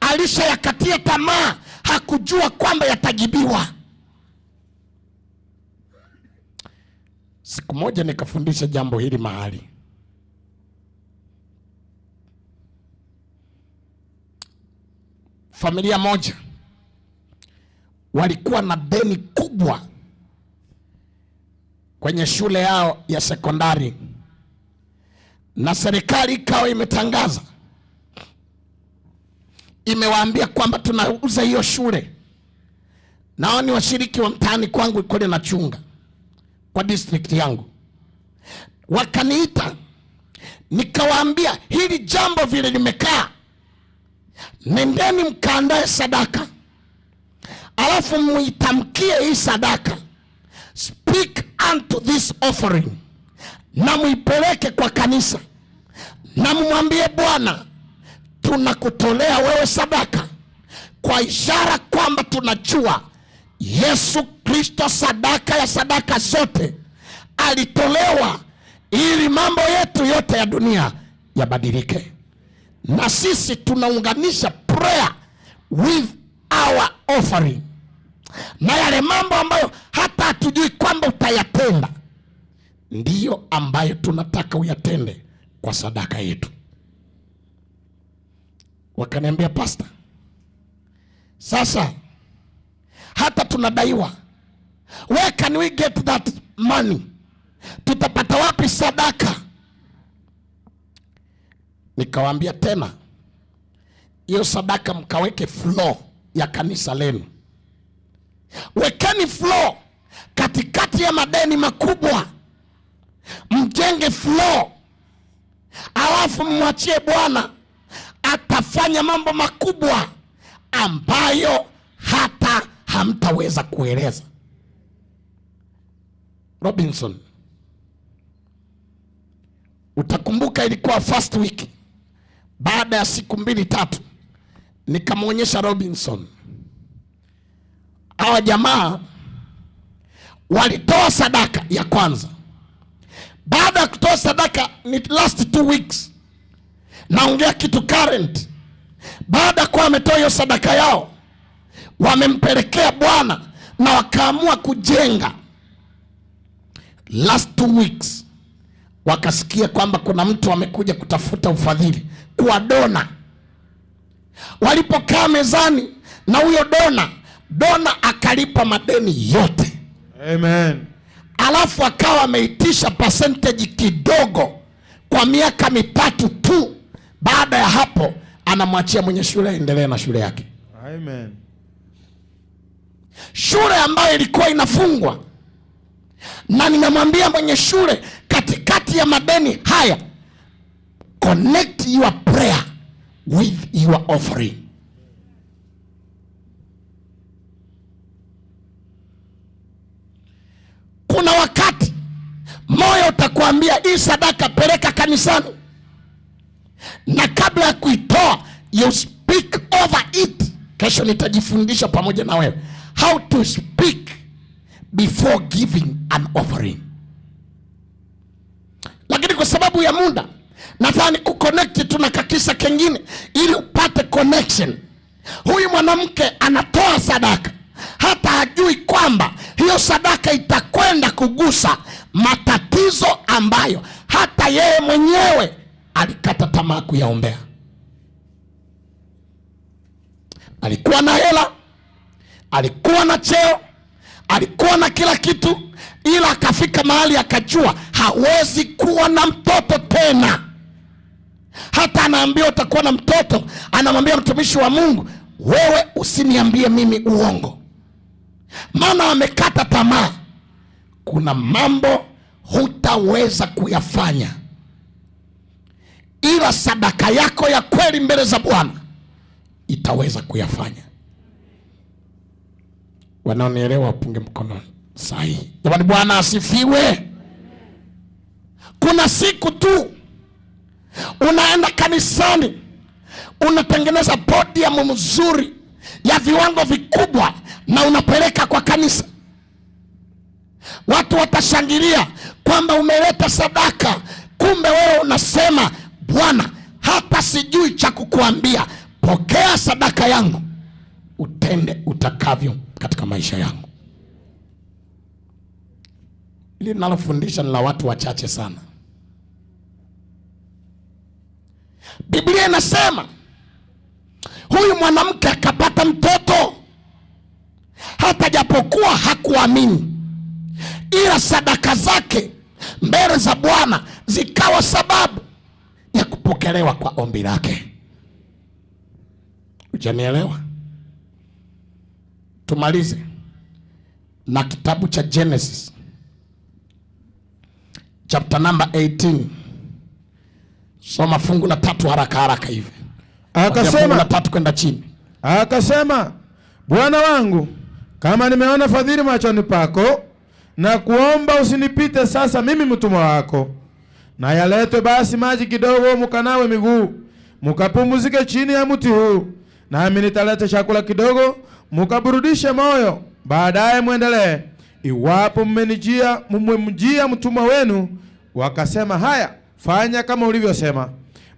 A: Alishayakatia tamaa, hakujua kwamba yatajibiwa. Siku moja nikafundisha jambo hili mahali, familia moja walikuwa na deni kubwa kwenye shule yao ya sekondari, na serikali ikawa imetangaza, imewaambia kwamba tunauza hiyo shule. Nao ni washiriki wa mtaani kwangu kule nachunga kwa district yangu, wakaniita nikawaambia, hili jambo vile limekaa, nendeni mkaandae sadaka, alafu muitamkie hii sadaka, speak unto this offering, na muipeleke kwa kanisa na mumwambie Bwana, tunakutolea wewe sadaka kwa ishara kwamba tunajua Yesu Kristo, sadaka ya sadaka zote, alitolewa ili mambo yetu yote ya dunia yabadilike, na sisi tunaunganisha prayer with our offering, na yale mambo ambayo hata hatujui kwamba utayatenda ndiyo ambayo tunataka uyatende kwa sadaka yetu. Wakaniambia, pasta, sasa hata tunadaiwa, where can we get that money? Tutapata wapi sadaka? Nikawaambia tena, hiyo sadaka mkaweke floor ya kanisa lenu, wekeni floor katikati ya madeni makubwa, mjenge floor, alafu mmwachie Bwana, atafanya mambo makubwa ambayo hata hamtaweza kueleza. Robinson, utakumbuka ilikuwa first week, baada ya siku mbili tatu, nikamwonyesha Robinson, hawa jamaa walitoa sadaka ya kwanza. Baada ya kutoa sadaka ni last 2 weeks, naongea kitu current. Baada ya kuwa wametoa hiyo sadaka yao, wamempelekea Bwana na wakaamua kujenga. Last 2 weeks wakasikia kwamba kuna mtu amekuja kutafuta ufadhili kuwa donor. Walipokaa mezani na huyo donor, donor akalipa madeni yote.
B: Amen.
A: Alafu akawa ameitisha percentage kidogo kwa miaka 3 tu. Baada ya hapo anamwachia mwenye shule aendelee na shule yake.
B: Amen.
A: Shule ambayo ilikuwa inafungwa, na ninamwambia mwenye shule, katikati ya madeni haya, connect your prayer with your offering. Kuna wakati moyo utakwambia hii sadaka peleka kanisani, na kabla ya kuitoa you speak over it. Kesho nitajifundisha pamoja na wewe how to speak before giving an offering, lakini kwa sababu ya muda nadhani kuconnect tu na kakisa kengine ili upate connection. Huyu mwanamke anatoa sadaka, hata hajui kwamba hiyo sadaka itakwenda kugusa matatizo ambayo hata yeye mwenyewe alikata tamaa kuyaombea. Alikuwa na hela, alikuwa na cheo, alikuwa na kila kitu, ila akafika mahali akajua hawezi kuwa na mtoto tena. Hata anaambiwa utakuwa na mtoto, anamwambia mtumishi wa Mungu, wewe usiniambie mimi uongo, maana amekata tamaa. Kuna mambo hutaweza kuyafanya, ila sadaka yako ya kweli mbele za Bwana itaweza kuyafanya. Wanaonielewa wapunge mkono sahihi. Jamani, Bwana asifiwe. Kuna siku tu unaenda kanisani, unatengeneza podium mzuri ya viwango vikubwa na unapeleka kwa kanisa, watu watashangilia kwamba umeleta sadaka, kumbe wewe unasema Bwana, hata sijui cha kukuambia, pokea sadaka yangu, utende utakavyo katika maisha yangu. Ili ninalofundisha ni la watu wachache sana. Biblia inasema huyu mwanamke akapata mtoto, hata japokuwa hakuamini, ila sadaka zake mbele za Bwana zikawa sababu ya kupokelewa kwa ombi lake. Hujanielewa? Tumalize na kitabu cha Genesis chapter number 18. Soma fungu la 3 haraka haraka hivi.
B: Akasema,
A: fungu la 3 kwenda chini.
B: Akasema, Bwana wangu, kama nimeona fadhili machoni pako, na kuomba usinipite sasa mimi mtumwa wako. Na yaletwe basi maji kidogo, mukanawe miguu, mukapumzike chini ya mti huu. Nami nitaleta chakula kidogo, mukaburudishe moyo, baadaye muendelee. Iwapo mmemjia mtumwa wenu. Wakasema, haya, fanya kama ulivyosema.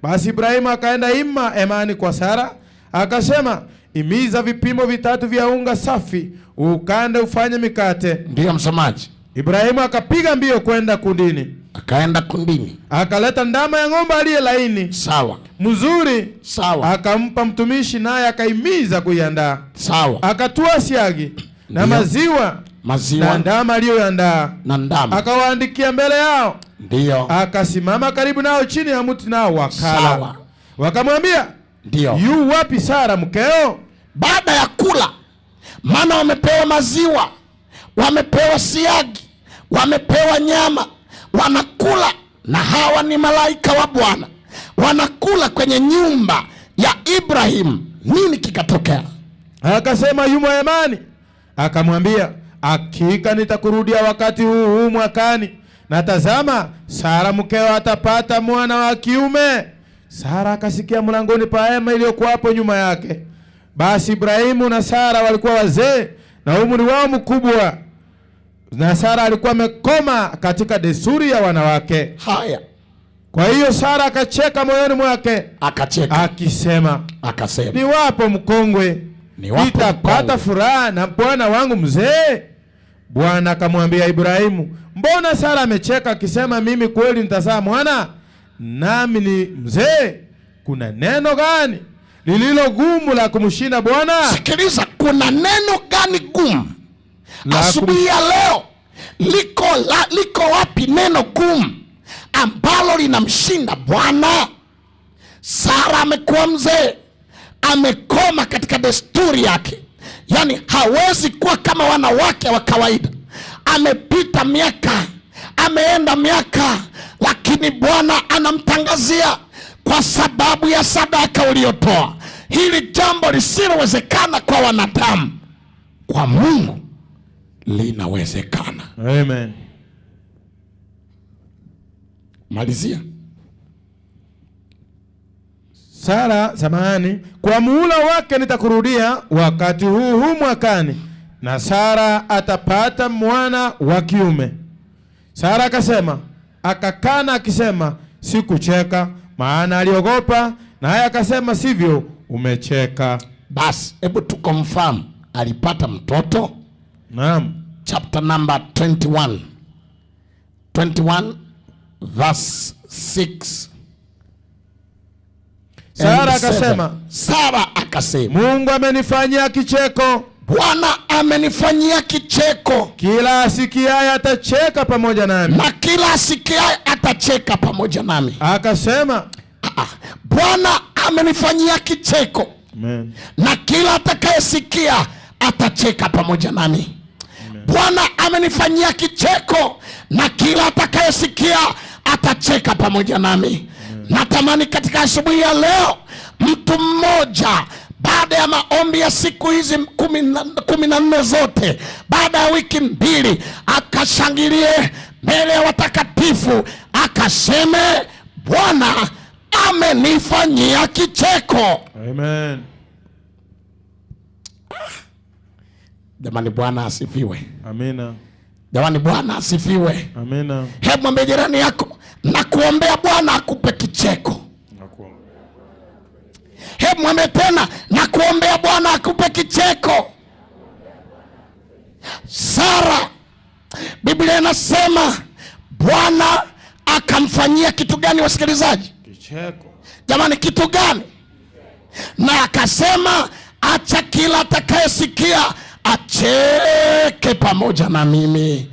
B: Basi Ibrahimu akaenda ima emani kwa Sara, akasema, imiza vipimo 3 vya unga safi, ukande ufanye mikate.
A: Ndiyo msomaji.
B: Ibrahimu akapiga mbio kwenda kundini.
A: Akaenda kundini.
B: Akaleta ndama ya ng'ombe aliye laini.
A: Sawa.
B: Mzuri.
A: Sawa.
B: Akampa mtumishi, naye akaimiza kuiandaa.
A: Sawa.
B: Akatua siagi na maziwa,
A: maziwa
B: na ndama aliyoandaa.
A: Na ndama.
B: Akawaandikia mbele yao.
A: Ndiyo.
B: Akasimama karibu nao chini ya mti, nao wakala.
A: Sawa.
B: Wakamwambia,
A: ndiyo,
B: yu wapi Sara mkeo?
A: Baada ya kula, maana wamepewa maziwa, wamepewa siagi, wamepewa nyama, wanakula, na hawa ni malaika wa Bwana, wanakula kwenye nyumba ya Ibrahim. Nini kikatokea?
B: Akasema, yumo hemani. Akamwambia, hakika nitakurudia wakati huu huu mwakani, na tazama, Sara mkeo atapata mwana wa kiume. Sara akasikia mlangoni pa hema iliyokuwa hapo nyuma yake. Basi Ibrahimu na Sara walikuwa wazee na umri wao mkubwa, na Sara alikuwa amekoma katika desturi ya wanawake.
A: Haya.
B: Kwa hiyo Sara akacheka moyoni mwake,
A: akacheka
B: akisema,
A: akasema,
B: niwapo mkongwe nitapata furaha na bwana wangu mzee? Bwana akamwambia Ibrahimu, mbona Sara amecheka akisema, mimi kweli nitazaa mwana nami ni mzee? Kuna neno gani lililo gumu la kumshinda Bwana?
A: Sikiliza, kuna neno gani gumu asubuhi ya leo? Liko wapi neno gumu ambalo linamshinda Bwana? Sara amekuwa mzee, amekoma katika desturi yake, Yaani hawezi kuwa kama wanawake wa kawaida. Amepita miaka, ameenda miaka, lakini Bwana anamtangazia kwa sababu ya sadaka uliyotoa. Hili jambo lisilowezekana kwa wanadamu, kwa Mungu linawezekana.
B: Amen.
A: Malizia.
B: Sara, samahani, kwa muhula wake nitakurudia wakati huu huu mwakani, na Sara atapata mwana wa kiume. Sara akasema, akakana akisema, sikucheka, maana aliogopa. Naye akasema, sivyo, umecheka.
A: Basi hebu tu confirm alipata mtoto.
B: Naam.
A: Chapter number 21. 21 verse 6.
B: Sara
A: and 7.
B: akasema,
A: Sara akasema,
B: Mungu amenifanyia kicheko,
A: Bwana amenifanyia kicheko,
B: kila asikiaye atacheka pamoja nami.
A: Na kila asikiaye atacheka pamoja nami.
B: Akasema,
A: Ah, ah. Bwana amenifanyia kicheko,
B: Amen.
A: Na kila atakayesikia atacheka pamoja nami. Bwana amenifanyia kicheko, na kila atakayesikia atacheka pamoja nami. Natamani katika asubuhi ya leo mtu mmoja, baada ya maombi ya siku hizi 14 zote, baada ya wiki 2, akashangilie mbele ya watakatifu, akaseme Bwana amenifanyia kicheko.
B: Amen.
A: Jamani, Bwana asifiwe.
B: Amina.
A: Jamani, Bwana asifiwe.
B: Amina.
A: Hebu mwambie jirani yako, nakuombea Bwana akupe kicheko. Hebu mwambie tena, nakuombea Bwana akupe kicheko. Sara, Biblia inasema Bwana akamfanyia kitu gani, wasikilizaji?
B: Kicheko.
A: Jamani, kitu gani? Na akasema acha kila atakayesikia acheke pamoja na mimi.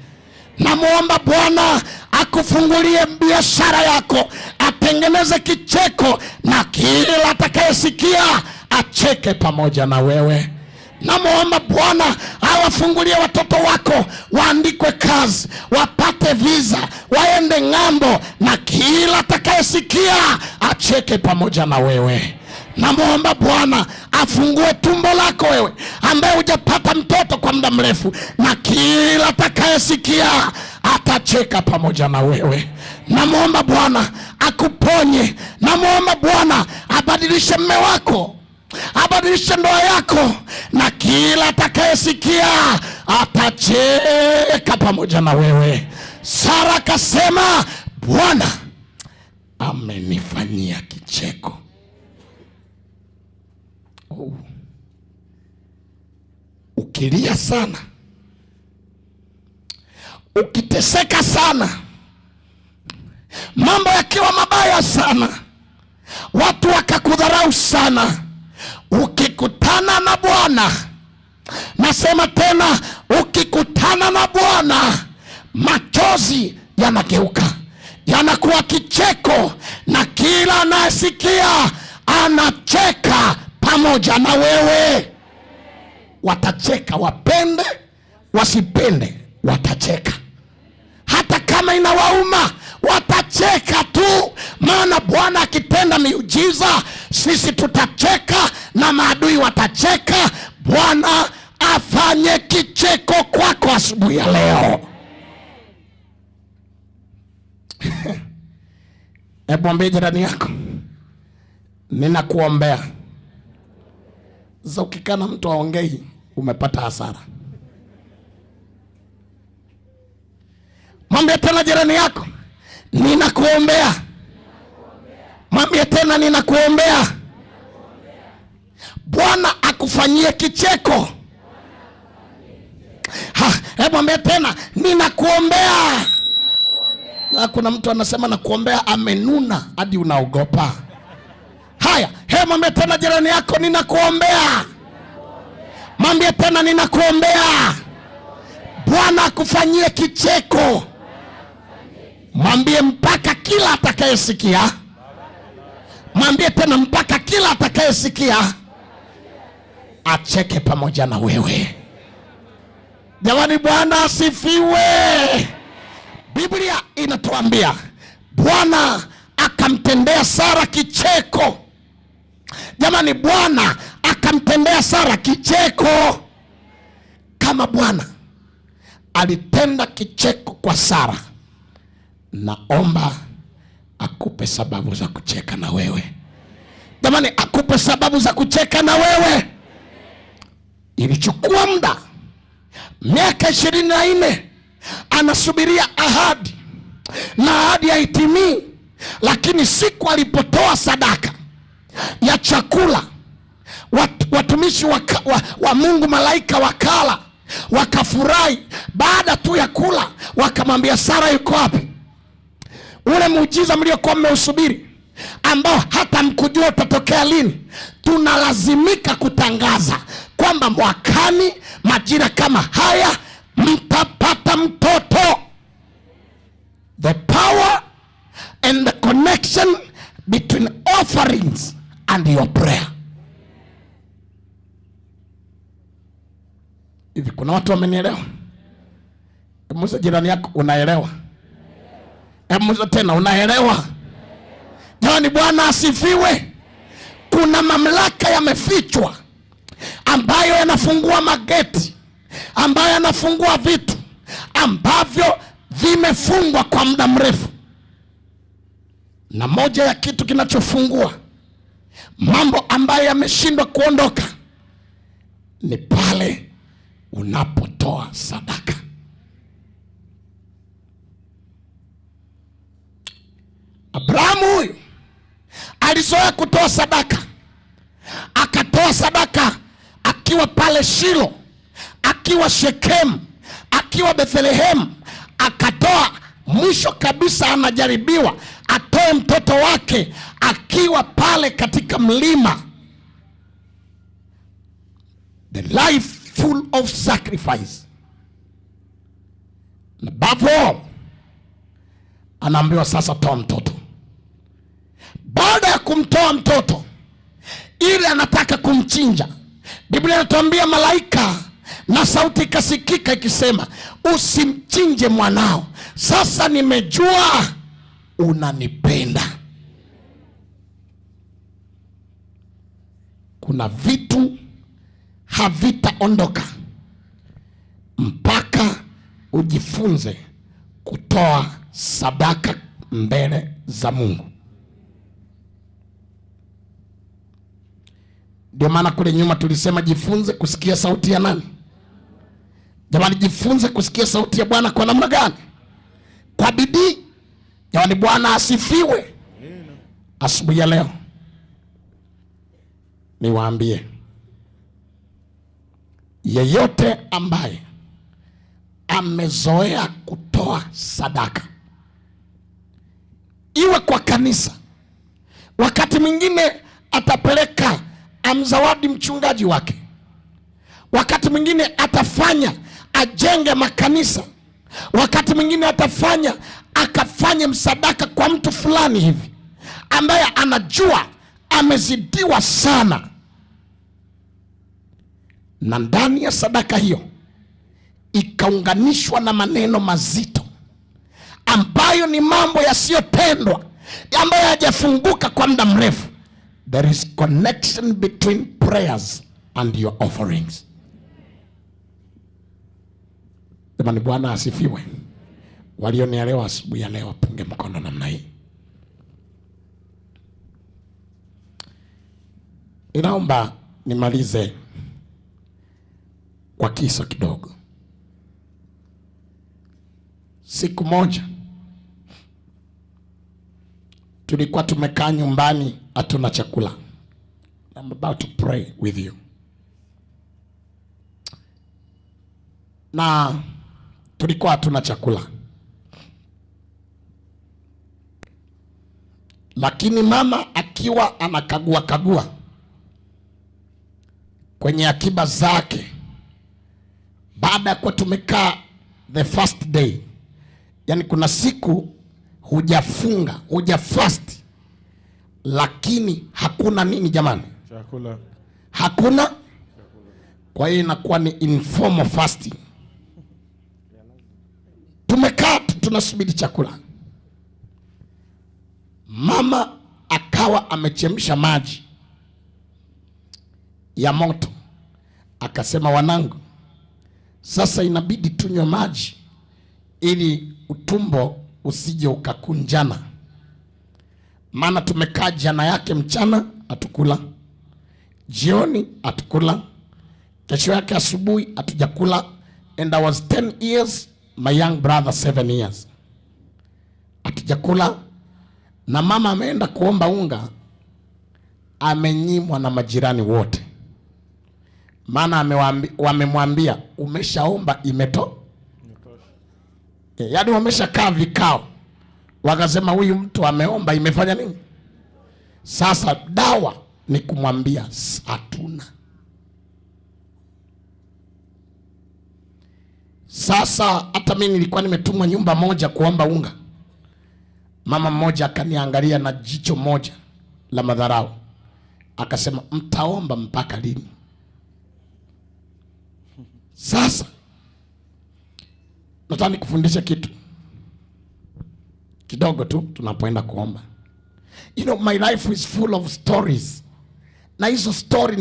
A: Namuomba Bwana akufungulie biashara yako, atengeneze kicheko, na kila atakayesikia acheke pamoja na wewe. Namuomba Bwana awafungulie watoto wako, waandikwe kazi, wapate visa, waende ng'ambo, na kila atakayesikia acheke pamoja na wewe. Namuomba Bwana afungue tumbo lako wewe ambaye hujapata mtoto kwa muda mrefu, na kila atakayesikia atacheka pamoja na wewe. Namuomba Bwana akuponye. Namuomba Bwana abadilishe mme wako, abadilishe ndoa yako, na kila atakayesikia atacheka pamoja na wewe. Sara akasema Bwana amenifanyia kicheko. Oh. Ukilia sana, ukiteseka sana, mambo yakiwa mabaya sana, watu wakakudharau sana, ukikutana na Bwana, nasema tena, ukikutana na Bwana, machozi yanageuka yanakuwa kicheko, na kila anayesikia anacheka pamoja na wewe. Watacheka, wapende wasipende, watacheka. Hata kama inawauma, watacheka tu, maana Bwana akitenda miujiza sisi tutacheka na maadui watacheka. Bwana afanye kicheko kwako asubuhi ya leo. Hebu mwambie jirani yako, ninakuombea. Sasa ukikaa na mtu aongei, umepata hasara. Mwambie tena jirani yako, ninakuombea. Mwambie tena, ninakuombea. Bwana akufanyie kicheko. Hebu mwambie tena, ninakuombea. Na kuna mtu anasema nakuombea, amenuna hadi unaogopa. Haya, hebu mwambie tena jirani yako, ninakuombea. Mwambie tena, ninakuombea. Bwana akufanyie kicheko. Mwambie mpaka kila atakayesikia. Mwambie tena, mpaka kila atakayesikia Acheke pamoja na wewe. Jamani, Bwana asifiwe. Biblia inatuambia Bwana akamtendea Sara kicheko. Jamani, Bwana akamtendea Sara kicheko. Kama Bwana alitenda kicheko kwa Sara, naomba akupe sababu za kucheka na wewe. Jamani, akupe sababu za kucheka na wewe. Ilichukua muda, miaka 24 anasubiria ahadi na ahadi haitimii, lakini siku alipotoa sadaka ya chakula, watumishi wa Mungu, malaika wakala, wakafurahi. Baada tu ya kula wakamwambia Sara yuko wapi? Ule muujiza mliokuwa mmeusubiri ambao hata mkujua utatokea lini, tunalazimika kutangaza kwamba mwakani majira kama haya mtapata mtoto. The power and the connection between offerings and your prayer. Hivi kuna watu wamenielewa? Muulize jirani yako, unaelewa? Muulize tena, unaelewa? Jamani, Bwana asifiwe. Kuna mamlaka yamefichwa ambayo yanafungua mageti, ambayo yanafungua vitu ambavyo vimefungwa kwa muda mrefu. Na moja ya kitu kinachofungua mambo ambayo yameshindwa kuondoka ni pale unapotoa sadaka. Abrahamu huyu alizoea kutoa sadaka. Akatoa sadaka akiwa pale Shilo, akiwa Shekemu, akiwa Bethlehemu, akatoa. Mwisho kabisa anajaribiwa atoe mtoto wake akiwa pale katika mlima. The life full of sacrifice. And above all, anaambiwa sasa toa mtoto. Baada ya kumtoa mtoto, ili anataka kumchinja, Biblia inatuambia malaika na sauti ikasikika ikisema, usimchinje mwanao, sasa nimejua unanipenda. Kuna vitu havitaondoka mpaka ujifunze kutoa sadaka mbele za Mungu. Ndio maana kule nyuma tulisema jifunze kusikia sauti ya nani? Jamani, jifunze kusikia sauti ya Bwana kwa namna gani? Kwa bidii. Jamani, Bwana asifiwe. Asubuhi ya leo niwaambie, yeyote ambaye amezoea kutoa sadaka, iwe kwa kanisa, wakati mwingine atapeleka amzawadi mchungaji wake, wakati mwingine atafanya ajenge makanisa, wakati mwingine atafanya akafanye msadaka kwa mtu fulani hivi ambaye anajua amezidiwa sana, na ndani ya sadaka hiyo ikaunganishwa na maneno mazito ambayo ni mambo yasiyotendwa, ambayo hayajafunguka kwa muda mrefu. There is connection between prayers and your offerings. Jamani, Bwana asifiwe. Walionielewa asubuhi ya leo wapunge mkono namna hii. Ninaomba nimalize kwa kisa kidogo. Siku moja tulikuwa tumekaa nyumbani, hatuna chakula. I'm about to pray with you. Na tulikuwa hatuna chakula, lakini mama akiwa anakagua kagua kwenye akiba zake, baada ya kuwa tumekaa the first day, yani kuna siku hujafunga, hujafast, lakini hakuna nini jamani?
B: Chakula.
A: Hakuna. Kwa hiyo inakuwa ni informal fasting. Tumekaa tu tunasubiri chakula. Mama akawa amechemsha maji ya moto, akasema, wanangu, sasa inabidi tunywe maji ili utumbo usije ukakunjana, maana tumekaa jana yake mchana hatukula, jioni hatukula, kesho yake asubuhi hatujakula. And I was 10 years, my young brother 7 years, hatujakula. Na mama ameenda kuomba unga, amenyimwa na majirani wote, maana wamemwambia umeshaomba imeto, yaani wameshakaa vikao, wakasema huyu mtu ameomba imefanya nini? Sasa dawa ni kumwambia hatuna. Sasa hata mimi nilikuwa nimetumwa nyumba moja kuomba unga. Mama mmoja akaniangalia na jicho moja la madharau, akasema mtaomba mpaka lini? Sasa nataka nikufundishe kitu kidogo tu tunapoenda kuomba. You know, my life is full of stories. Na hizo story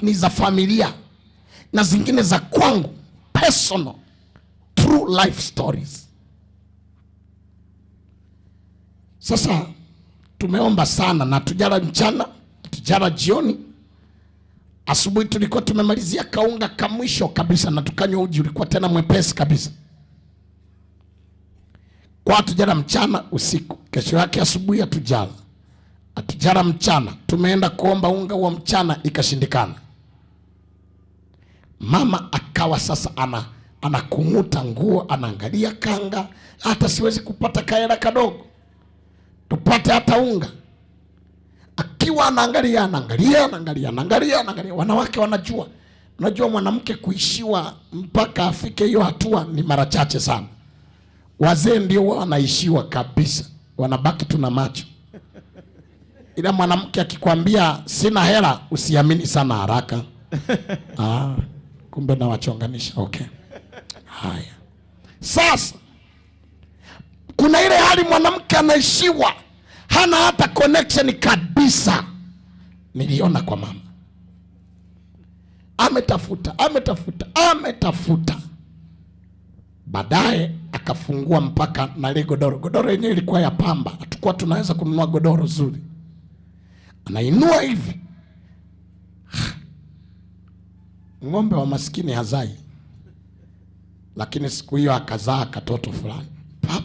A: ni za familia na zingine za kwangu personal true life stories. Sasa tumeomba sana na tujala mchana, tujala jioni. Asubuhi tulikuwa tumemalizia kaunga kamwisho kabisa na tukanywa uji ulikuwa tena mwepesi kabisa. Kwa hatujala mchana, usiku. Kesho yake asubuhi hatujala. Hatujala mchana. Tumeenda kuomba unga wa mchana ikashindikana. Mama akawa sasa anakung'uta nguo, anaangalia kanga, hata siwezi kupata kaela kadogo tupate hata unga. Akiwa anaangalia, anaangalia, anaangalia, anaangalia, anaangalia. Wanawake wanajua. Unajua mwanamke kuishiwa mpaka afike hiyo hatua ni mara chache sana. Wazee ndio wanaishiwa kabisa, wanabaki tu na macho. Ila mwanamke akikwambia sina hela, usiamini sana haraka. Kumbe nawachonganisha. Okay. Haya. Sasa kuna ile hali mwanamke anaishiwa, hana hata connection kabisa. Niliona kwa mama. Ametafuta, ametafuta, ametafuta. Baadaye akafungua mpaka na ile godoro. Godoro yenyewe ilikuwa ya pamba. Hatukuwa tunaweza kununua godoro zuri. Anainua hivi. Ng'ombe wa maskini hazai. Lakini siku hiyo akazaa katoto fulani. Pap.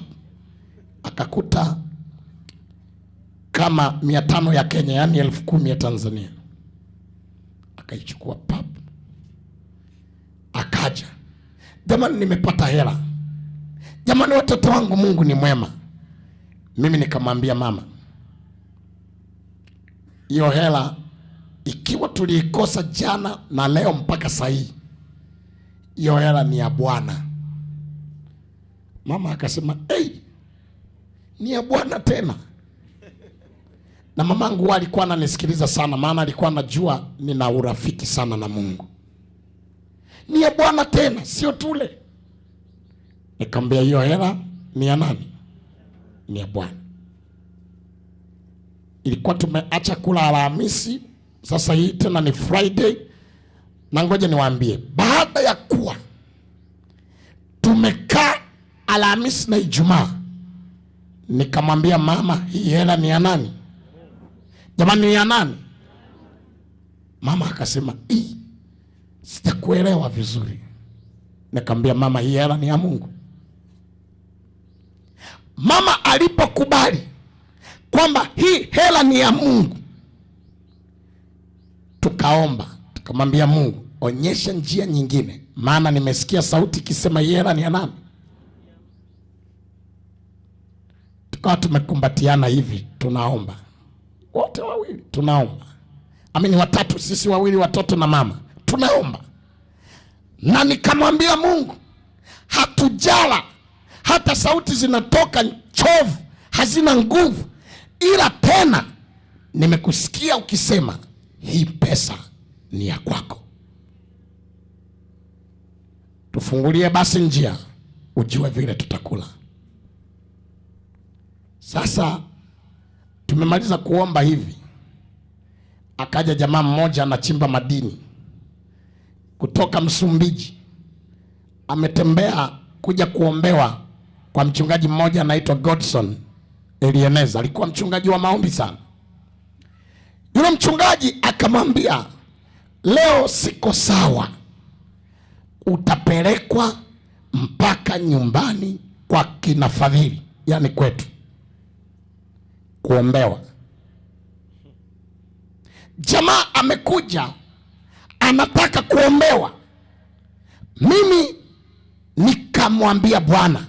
A: Akakuta kama 500 ya Kenya, yani 10,000 ya Tanzania. Akaichukua pap. Akaja. Jamani, nimepata hela. Jamani, watoto wangu, Mungu ni mwema. Mimi nikamwambia mama, hiyo hela ikiwa tuliikosa jana na leo mpaka saa hii, hiyo hela ni ya Bwana. Mama akasema, hey, ni ya Bwana tena. Na mamangu alikuwa ananisikiliza sana, maana alikuwa anajua nina urafiki sana na Mungu. Ni ya Bwana tena, sio tule. Nikamwambia hiyo hela ni ya nani? Ni ya Bwana. Ilikuwa tumeacha kula Alhamisi, sasa hii tena ni Friday. Na ngoja niwaambie, baada ya kuwa tumekaa Alhamisi na Ijumaa, nikamwambia mama, hii hela ni ya nani? Jamani, ni ya nani? Mama akasema, sitakuelewa vizuri. Nikamwambia mama, hii hela ni ya Mungu. Mama alipokubali kwamba hii hela ni ya Mungu, tukaomba, tukamwambia Mungu, onyesha njia nyingine, maana nimesikia sauti ikisema hii hela ni ya nani? Tukawa tumekumbatiana hivi, tunaomba wote wawili, tunaomba. Amini watatu, sisi wawili, watoto na mama, tunaomba. Na nikamwambia Mungu, hatujala, hata sauti zinatoka chovu, hazina nguvu, ila tena nimekusikia ukisema hii pesa ni ya kwako. Tufungulie basi njia, ujue vile tutakula. Sasa tumemaliza kuomba hivi, akaja jamaa mmoja anachimba madini kutoka Msumbiji, ametembea kuja kuombewa kwa mchungaji mmoja anaitwa Godson Elieneza, alikuwa mchungaji wa maombi sana. Yule mchungaji akamwambia, leo siko sawa, utapelekwa mpaka nyumbani kwa kina Fadhili, yani kwetu, kuombewa. Jamaa amekuja anataka kuombewa. Mimi nikamwambia Bwana,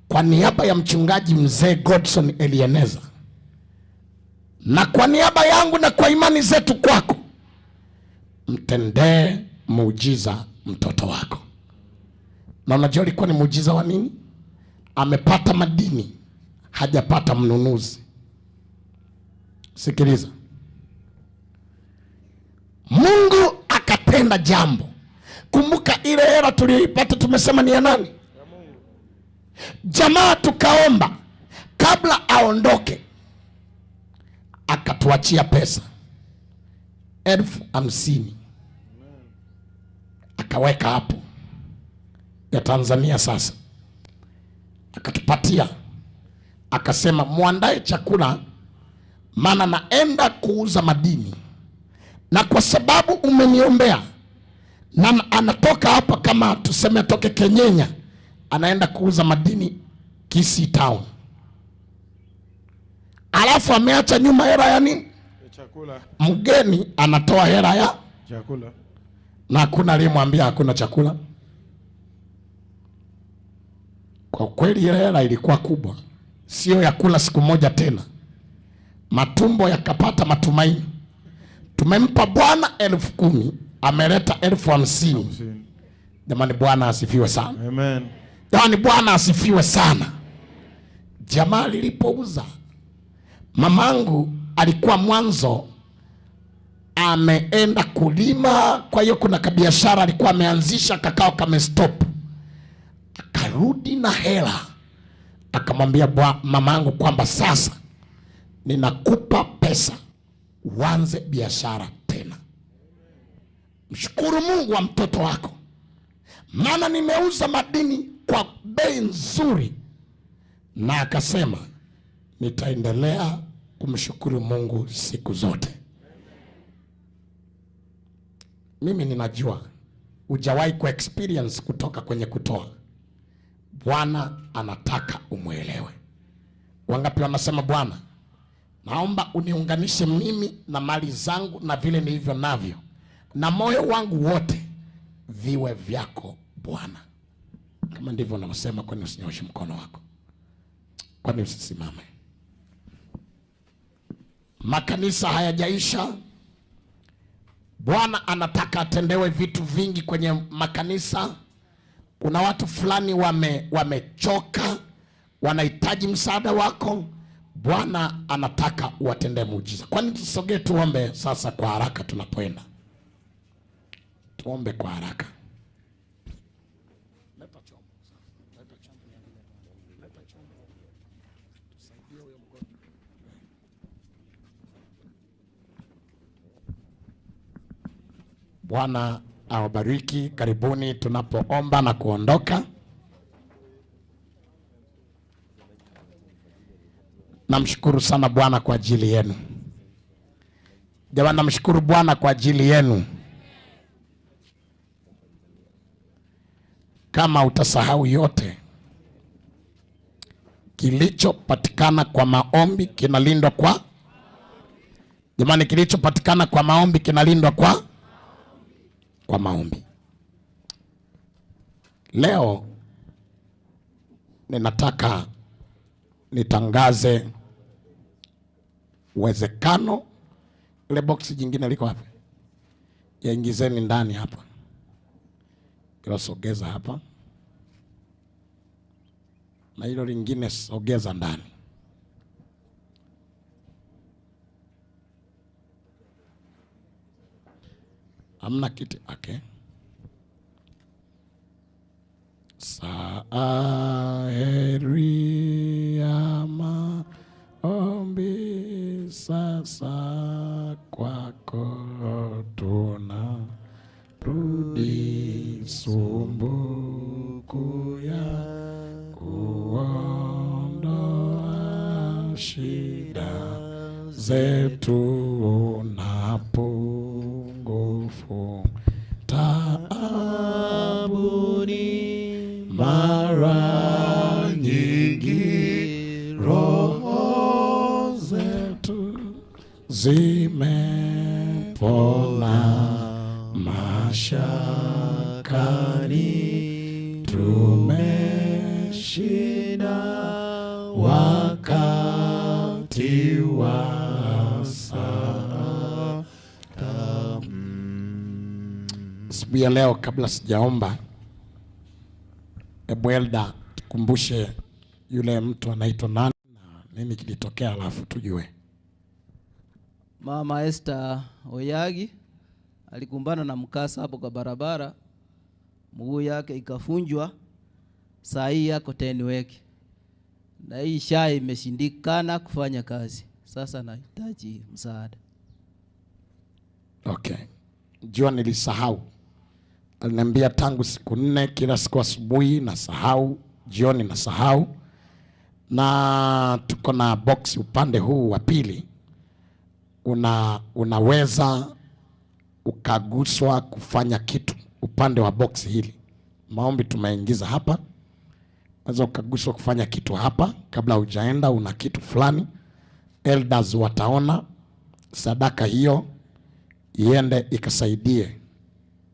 A: kwa niaba ya mchungaji mzee Godson Elieneza na kwa niaba yangu na kwa imani zetu kwako, mtendee muujiza mtoto wako. Na unajua ilikuwa ni muujiza wa nini? Amepata madini, hajapata mnunuzi. Sikiliza, Mungu akatenda jambo. Kumbuka ile hela tuliyoipata tumesema ni ya nani? Jamaa tukaomba kabla aondoke, akatuachia pesa 50,000 akaweka hapo ya Tanzania. Sasa akatupatia, akasema muandae chakula, maana naenda kuuza madini, na kwa sababu umeniombea. Na anatoka hapa kama tuseme atoke Kenyenya, anaenda kuuza madini Kisii Town, alafu ameacha nyuma hela ya nini?
B: Chakula.
A: Mgeni anatoa hela ya
B: chakula,
A: na hakuna aliyemwambia hakuna chakula. Kwa kweli ile hela ilikuwa kubwa, sio ya kula siku moja tena. Matumbo yakapata matumaini. Tumempa Bwana 10,000, ameleta 50,000. Jamani, Bwana asifiwe sana.
B: Amen.
A: Jamani, Bwana asifiwe sana. Jamaa lilipouza, mamangu alikuwa mwanzo ameenda kulima, kwa hiyo kuna kabiashara alikuwa ameanzisha kakao kamestop. Akarudi na hela, akamwambia mamangu kwamba sasa ninakupa pesa uanze biashara tena. Mshukuru Mungu wa mtoto wako, maana nimeuza madini kwa bei nzuri. Na akasema nitaendelea kumshukuru Mungu siku zote. Mimi ninajua hujawahi ku experience kutoka kwenye kutoa. Bwana anataka umuelewe. Wangapi wanasema Bwana, naomba uniunganishe mimi na mali zangu na vile nilivyo navyo na moyo wangu wote viwe vyako Bwana. Kama ndivyo unavyosema, kwani usinyoshe mkono wako? Kwani usisimame? Makanisa hayajaisha. Bwana anataka atendewe vitu vingi kwenye makanisa. Kuna watu fulani wamechoka, wanahitaji msaada wako. Bwana anataka uwatendee muujiza. Kwani tusogee tuombe sasa kwa haraka tunapoenda. Tuombe kwa haraka. Leta chombo. Leta chombo. Leta chombo. Tusaidie huyo mgonjwa. Bwana awabariki. Karibuni tunapoomba na kuondoka. Namshukuru sana Bwana kwa ajili yenu. Jamani, namshukuru Bwana kwa ajili yenu. Kama utasahau yote, kilichopatikana kwa maombi kinalindwa kwa, jamani, kilichopatikana kwa maombi kinalindwa kwa maombi. Leo ninataka nitangaze uwezekano. Ile box jingine liko wapi? Yaingizeni ndani hapa. Ilo sogeza hapa. Na hilo lingine sogeza ndani. Hamna kiti, okay. Heri ya maombi sasa kwako tuna rudi, sumbuku ya kuondoa shida zetu na pungufu taabuni, mara nyingi roho zetu zimepona mashakani, tumeshinda wakati wa saa. Siku ya leo, kabla sijaomba, hebu Elda tukumbushe yule mtu anaitwa nani na nini kilitokea, alafu tujue.
C: Mama Esther Oyagi alikumbana na mkasa hapo kwa barabara, mguu yake ikafunjwa, saa hii yako tenweki na hii SHA imeshindikana kufanya kazi. Sasa nahitaji msaada.
A: Okay. Jua nilisahau. Aliniambia tangu siku 4 kila siku asubuhi nasahau, jioni nasahau. Na tuko na box upande huu wa pili. Unaweza ukaguswa kufanya kitu upande wa box hili. Maombi tumeingiza hapa. Unaweza ukaguswa kufanya kitu hapa kabla hujaenda, una kitu fulani. Elders wataona sadaka hiyo iende ikasaidie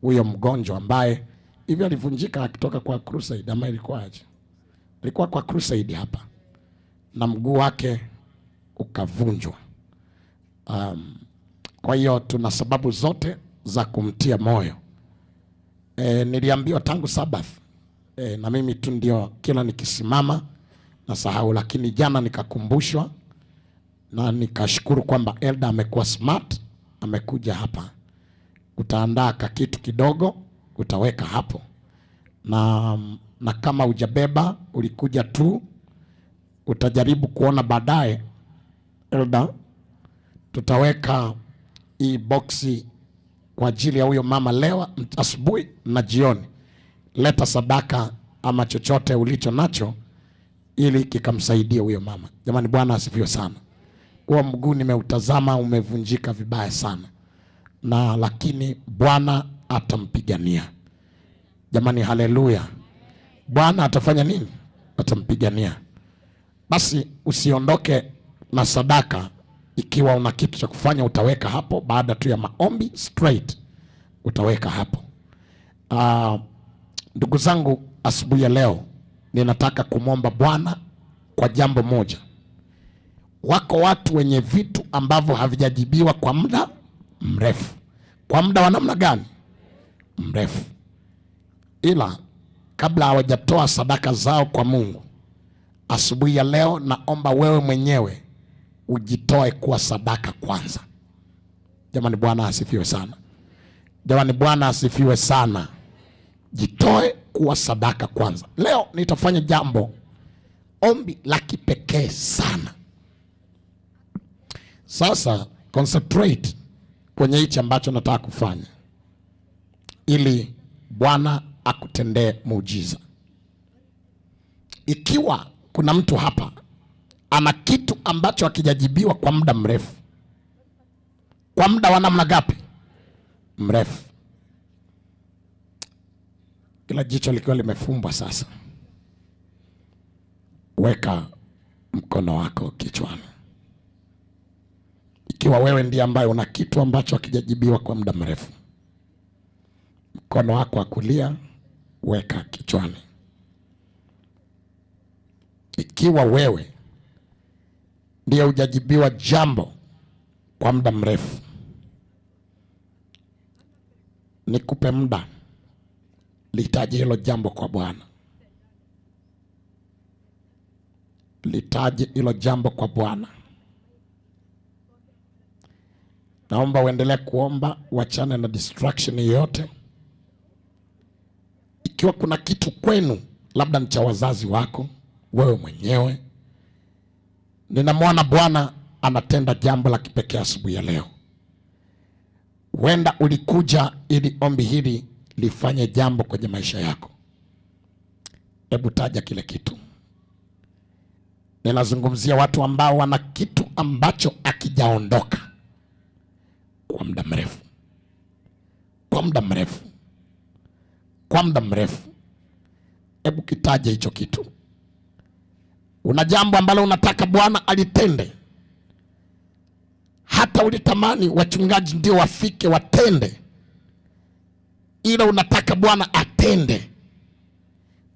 A: huyo mgonjwa ambaye hivyo alivunjika akitoka kwa crusade, ama ilikuwaje? Alikuwa kwa crusade hapa na mguu wake ukavunjwa. Kwa hiyo tuna sababu zote za kumtia moyo. Niliambiwa tangu Sabbath, na mimi tu ndio kila nikisimama nasahau, lakini jana nikakumbushwa na nikashukuru kwamba Elder amekuwa smart, amekuja hapa. Utaandaa kakitu kidogo utaweka hapo, na kama hujabeba ulikuja tu, utajaribu kuona baadaye. Elder, tutaweka hii boxi kwa ajili ya huyo mama leo asubuhi na jioni. Leta sadaka ama chochote ulicho nacho ili kikamsaidie huyo mama. Jamani, Bwana asifiwe sana. Huo mguu nimeutazama umevunjika vibaya sana, na lakini Bwana atampigania. Jamani, haleluya. Bwana atafanya nini? Atampigania. Basi usiondoke na sadaka. Ikiwa una kitu cha kufanya utaweka hapo, baada tu ya maombi straight utaweka hapo. Ndugu zangu, asubuhi ya leo ninataka kumwomba Bwana kwa jambo moja. Wako watu wenye vitu ambavyo havijajibiwa kwa muda mrefu. Kwa muda wa namna gani? Mrefu. Ila kabla hawajatoa sadaka zao kwa Mungu, asubuhi ya leo naomba wewe mwenyewe ujitoe kuwa sadaka kwanza. Jamani, Bwana asifiwe sana. Jamani, Bwana asifiwe sana. Jitoe kuwa sadaka kwanza. Leo nitafanya jambo, ombi la kipekee sana. Sasa concentrate kwenye hichi ambacho nataka kufanya ili Bwana akutendee muujiza. Ikiwa kuna mtu hapa ana kitu ambacho hakijajibiwa kwa muda mrefu, kwa muda wa namna gapi? Mrefu. Kila jicho likiwa limefumbwa sasa, weka mkono wako kichwani. Ikiwa wewe ndiye ambaye una kitu ambacho hakijajibiwa kwa muda mrefu, mkono wako wa kulia weka kichwani. Ikiwa wewe ndiye hujajibiwa jambo kwa muda mrefu, nikupe muda, litaje hilo jambo kwa Bwana. Litaje hilo jambo kwa Bwana. Naomba uendelee kuomba, uachane na distraction yoyote. Ikiwa kuna kitu kwenu Labda ni cha wazazi wako, wewe mwenyewe. Ninamwona Bwana anatenda jambo la kipekee asubuhi ya leo. Huenda ulikuja ili ombi hili lifanye jambo kwenye maisha yako. Hebu taja kile kitu. Ninazungumzia watu ambao wana kitu ambacho hakijaondoka kwa muda mrefu, kwa muda mrefu, kwa muda mrefu. Hebu kitaje hicho kitu. Una jambo ambalo unataka Bwana alitende, hata ulitamani wachungaji ndio wafike watende, ila unataka Bwana atende.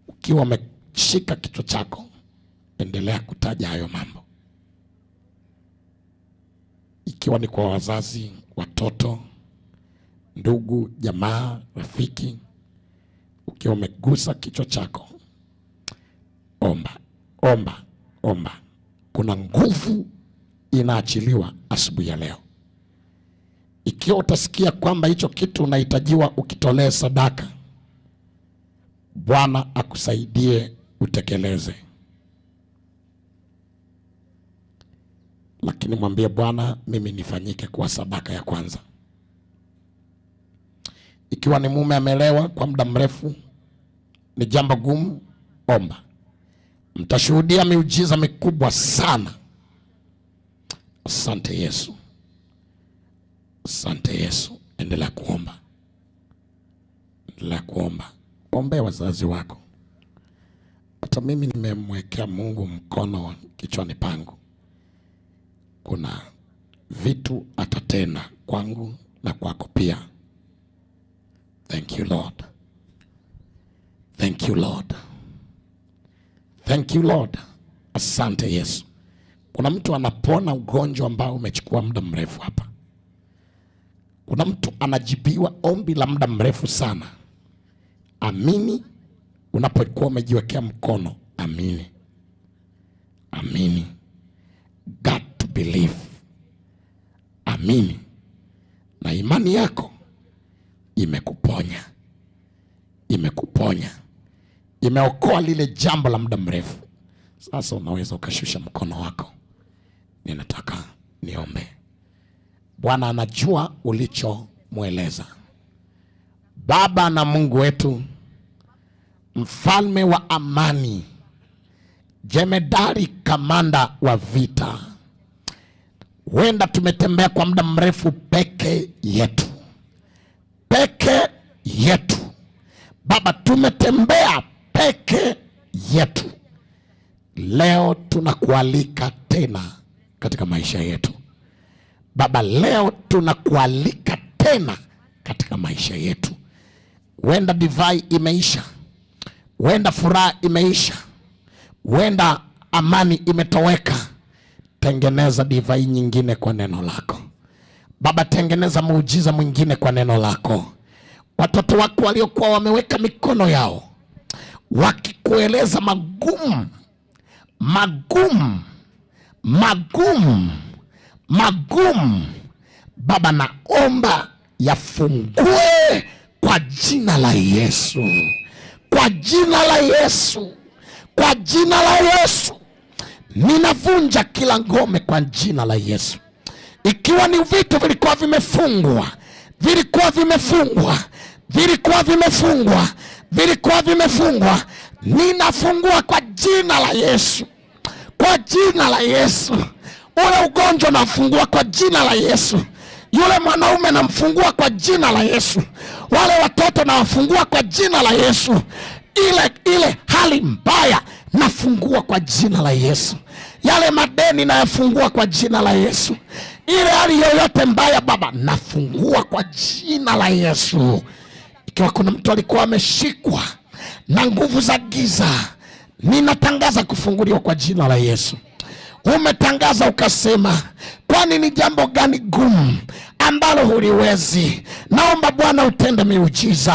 A: Ukiwa umeshika kichwa chako, endelea kutaja hayo mambo, ikiwa ni kwa wazazi, watoto, ndugu, jamaa, rafiki. Ukiwa umegusa kichwa chako, omba, omba, omba. Kuna nguvu inaachiliwa asubuhi ya leo. Ikiwa utasikia kwamba hicho kitu unahitajiwa ukitolee sadaka, Bwana akusaidie utekeleze. Lakini mwambie Bwana, mimi nifanyike kuwa sadaka ya kwanza. Ikiwa ni mume amelewa kwa muda mrefu, ni jambo gumu, omba. Mtashuhudia miujiza mikubwa sana. Asante Yesu, asante Yesu. Endelea kuomba, endelea kuomba. Ombea wazazi wako. Hata mimi nimemwekea Mungu mkono kichwani pangu. Kuna vitu atatenda kwangu na kwako pia. Thank you Lord. Thank you Lord. Thank you Lord. Asante Yesu. Kuna mtu anapona ugonjwa ambao umechukua muda mrefu hapa. Kuna mtu anajibiwa ombi la muda mrefu sana. Amini unapokuwa umejiwekea mkono, amini. Amini. Got to believe. Amini. Na imani yako imekuponya. Imekuponya. Imeokoa lile jambo la muda mrefu. Sasa unaweza ukashusha mkono wako. Ninataka niombe. Bwana anajua ulichomweleza. Baba na Mungu wetu, mfalme wa amani, jemedari kamanda wa vita, huenda tumetembea kwa muda mrefu peke yetu, peke yetu. Baba, tumetembea peke yetu. Leo tunakualika tena katika maisha yetu. Baba, leo tunakualika tena katika maisha yetu. Huenda divai imeisha, huenda furaha imeisha, huenda amani imetoweka. Tengeneza divai nyingine kwa neno lako. Baba, tengeneza muujiza mwingine kwa neno lako. Watoto wako waliokuwa wameweka mikono yao wakikueleza magumu, magumu, magumu, magumu, Baba, naomba yafungue kwa jina la Yesu, kwa jina la Yesu, kwa jina la Yesu. Ninavunja kila ngome kwa jina la Yesu. Ikiwa ni vitu vilikuwa vimefungwa, vilikuwa vimefungwa, vilikuwa vimefungwa, vilikuwa vimefungwa, ninafungua kwa jina la Yesu, kwa jina la Yesu. Ule ugonjwa nafungua kwa jina la Yesu. Yule mwanaume namfungua kwa jina la Yesu. Wale watoto nawafungua kwa jina la Yesu. Ile hali mbaya nafungua kwa jina la Yesu. Yale madeni nayafungua kwa jina la Yesu. Ile hali yoyote mbaya Baba nafungua kwa jina la Yesu. Ikiwa kuna mtu alikuwa ameshikwa na nguvu za giza, ninatangaza kufunguliwa kwa jina la Yesu. Umetangaza ukasema, kwani ni jambo gani gumu ambalo huliwezi? Naomba Bwana utende miujiza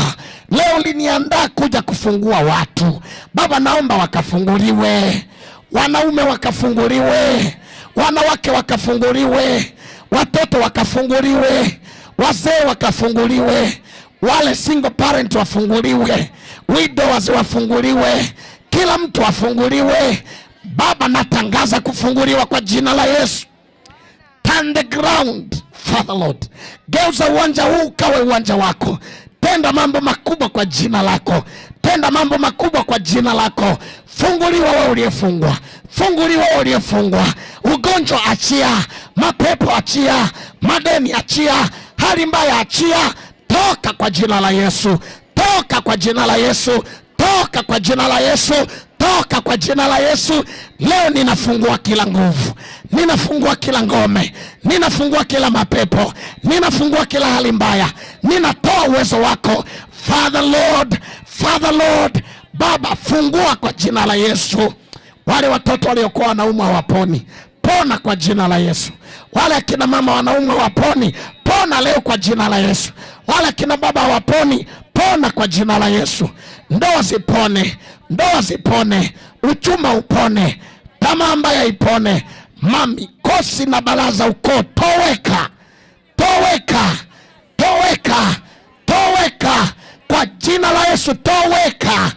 A: leo. Uliniandaa kuja kufungua watu Baba, naomba wakafunguliwe, wanaume wakafunguliwe, wanawake wakafunguliwe, watoto wakafunguliwe, wazee wakafunguliwe, wale single parent wafunguliwe, widowers wafunguliwe, Kila mtu afunguliwe. Baba, natangaza kufunguliwa kwa jina la Yesu. Turn the ground, Father Lord. Geuza uwanja huu ukawe uwanja wako. Tenda mambo makubwa kwa jina lako. Tenda mambo makubwa kwa jina lako. Funguliwa wewe uliyefungwa, funguliwa wewe uliyefungwa. Ugonjwa achia, mapepo achia, madeni achia, hali mbaya achia. Toka kwa jina la Yesu, toka kwa jina la Yesu, toka kwa jina la Yesu, toka kwa jina la Yesu. Leo ninafungua kila nguvu, ninafungua kila ngome, ninafungua kila mapepo, ninafungua kila hali mbaya, ninatoa uwezo wako. Father Lord, Father Lord, Baba, fungua kwa jina la Yesu. Wale watoto waliokuwa wanaumwa waponi, pona kwa jina la Yesu. Wale akina mama wanaumwa waponi, pona leo kwa jina la Yesu. Wale akina baba waponi, pona kwa jina la Yesu. Ndoa zipone, ndoa zipone, uchuma upone, tamaa mbaya ipone, mikosi na balaa za ukoo toweka, toweka, toweka, toweka kwa jina la Yesu, toweka,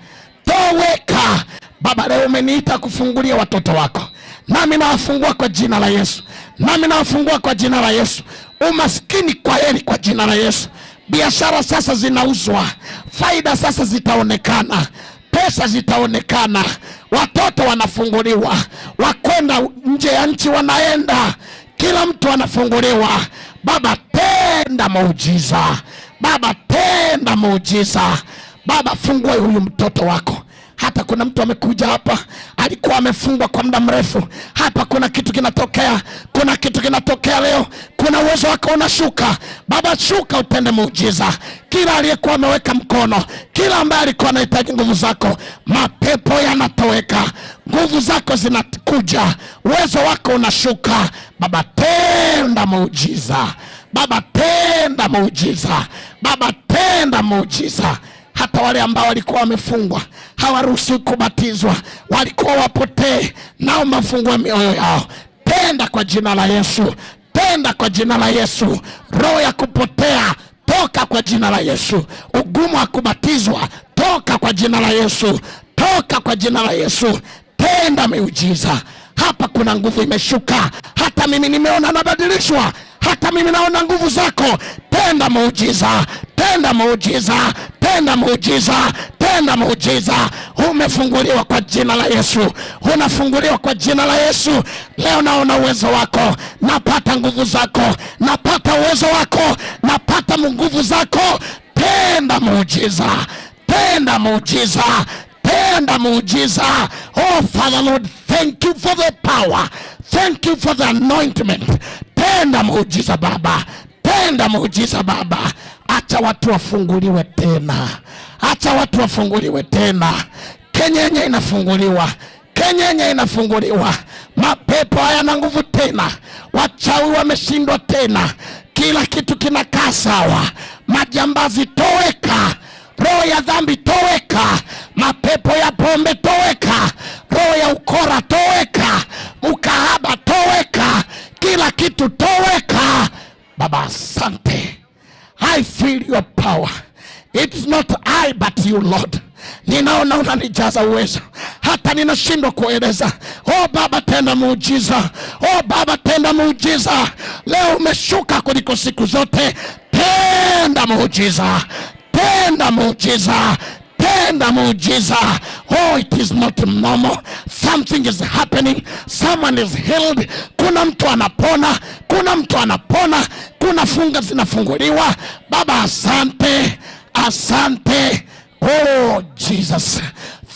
A: toweka. Baba, leo umeniita kufungulia watoto wako, nami nawafungua kwa jina la Yesu, nami nawafungua kwa jina la Yesu. Umaskini kwa heri kwa jina la Yesu. Biashara sasa zinauzwa, faida sasa zitaonekana, pesa zitaonekana, watoto wanafunguliwa, wakwenda nje ya nchi wanaenda, kila mtu anafunguliwa. Baba, tenda muujiza. Baba, tenda muujiza. Baba, fungua huyu mtoto wako. Hata kuna mtu amekuja hapa, alikuwa amefungwa kwa muda mrefu. Hapa kuna kitu kinatokea, kuna kitu kinatokea leo, kuna uwezo wako unashuka. Baba, shuka utende muujiza. Kila aliyekuwa ameweka mkono, kila ambaye alikuwa anahitaji nguvu zako, mapepo yanatoweka, nguvu zako zinakuja, uwezo wako unashuka. Baba, tenda muujiza. Baba, tenda muujiza. Baba, tenda muujiza. Hata wale ambao walikuwa wamefungwa hawaruhusiwi kubatizwa, walikuwa wapotee, naomba fungue mioyo yao. Tenda kwa jina la Yesu, tenda kwa jina la Yesu. Roho ya kupotea toka kwa jina la Yesu. Ugumu wa kubatizwa toka kwa jina la Yesu, toka kwa jina la Yesu. Tenda miujiza. Hapa kuna nguvu imeshuka, hata mimi nimeona nabadilishwa, hata mimi naona nguvu zako. Tenda muujiza, tenda muujiza, tenda muujiza, tenda muujiza. Umefunguliwa kwa jina la Yesu, unafunguliwa kwa jina la Yesu. Leo naona uwezo wako, napata nguvu zako, napata uwezo wako, napata nguvu zako. Tenda muujiza, tenda muujiza, tenda muujiza. Oh Father Lord, thank you for the power, thank you for the anointment. Tenda muujiza Baba, tenda muujiza Baba. Acha watu wafunguliwe tena, acha watu wafunguliwe tena. Kenyenye inafunguliwa, Kenyenye inafunguliwa. Mapepo hayana nguvu tena, wachawi wameshindwa tena, kila kitu kinakaa sawa. Majambazi toweka, roho ya dhambi toweka, mapepo ya pombe toweka, roho ya ukora toweka, ukahaba toweka, kila kitu toweka. Baba, asante. I feel your power. It's not I but you, Lord. Ninaona unanijaza uwezo hata ninashindwa kueleza. Oh Baba, tenda muujiza. Oh Baba, tenda muujiza. Leo umeshuka kuliko siku zote. Tenda muujiza, tenda muujiza, tenda muujiza. Oh, it is not normal. Something is happening. Someone is healed. Kuna mtu anapona, kuna mtu anapona, kuna funga zinafunguliwa. Baba, asante, asante. Oh Jesus,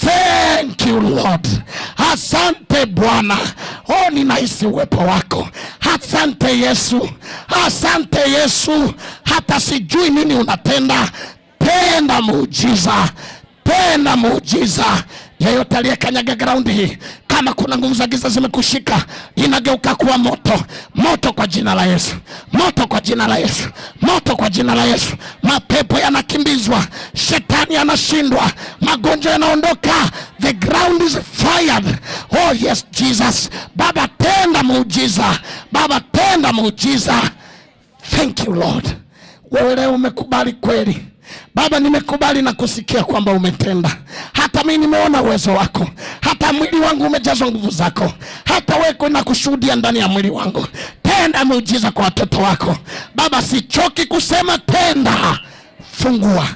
A: thank you Lord. Asante Bwana. Oh, ninahisi uwepo wako. Asante Yesu, asante Yesu. Hata sijui nini unatenda. Tenda muujiza, tenda muujiza. Yeyote aliyekanyaga ground hii, kama kuna nguvu za giza zimekushika, inageuka kuwa moto. Moto kwa jina la Yesu, moto kwa jina la Yesu, moto kwa jina la Yesu. Mapepo yanakimbizwa, shetani anashindwa, magonjwa yanaondoka. The ground is fired. Oh yes Jesus. Baba, tenda muujiza. Baba, tenda muujiza. Thank you Lord. Wewe leo umekubali kweli. Baba, nimekubali na kusikia kwamba umetenda. Hata mimi nimeona uwezo wako, hata mwili wangu umejazwa nguvu zako, hata wewe na kushuhudia ndani ya mwili wangu. Tenda muujiza kwa watoto wako Baba, sichoki kusema tenda. Fungua,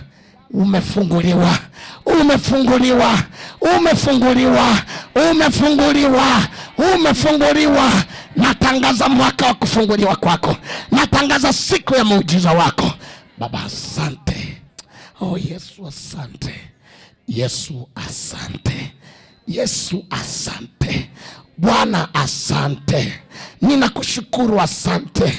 A: umefunguliwa, umefunguliwa, umefunguliwa, umefunguliwa, umefunguliwa. Natangaza mwaka wa kufunguliwa kwako, natangaza siku ya muujiza wako Baba. Asante. Oh Yesu, asante. Yesu, asante. Yesu, asante. Bwana, asante. Ninakushukuru, asante.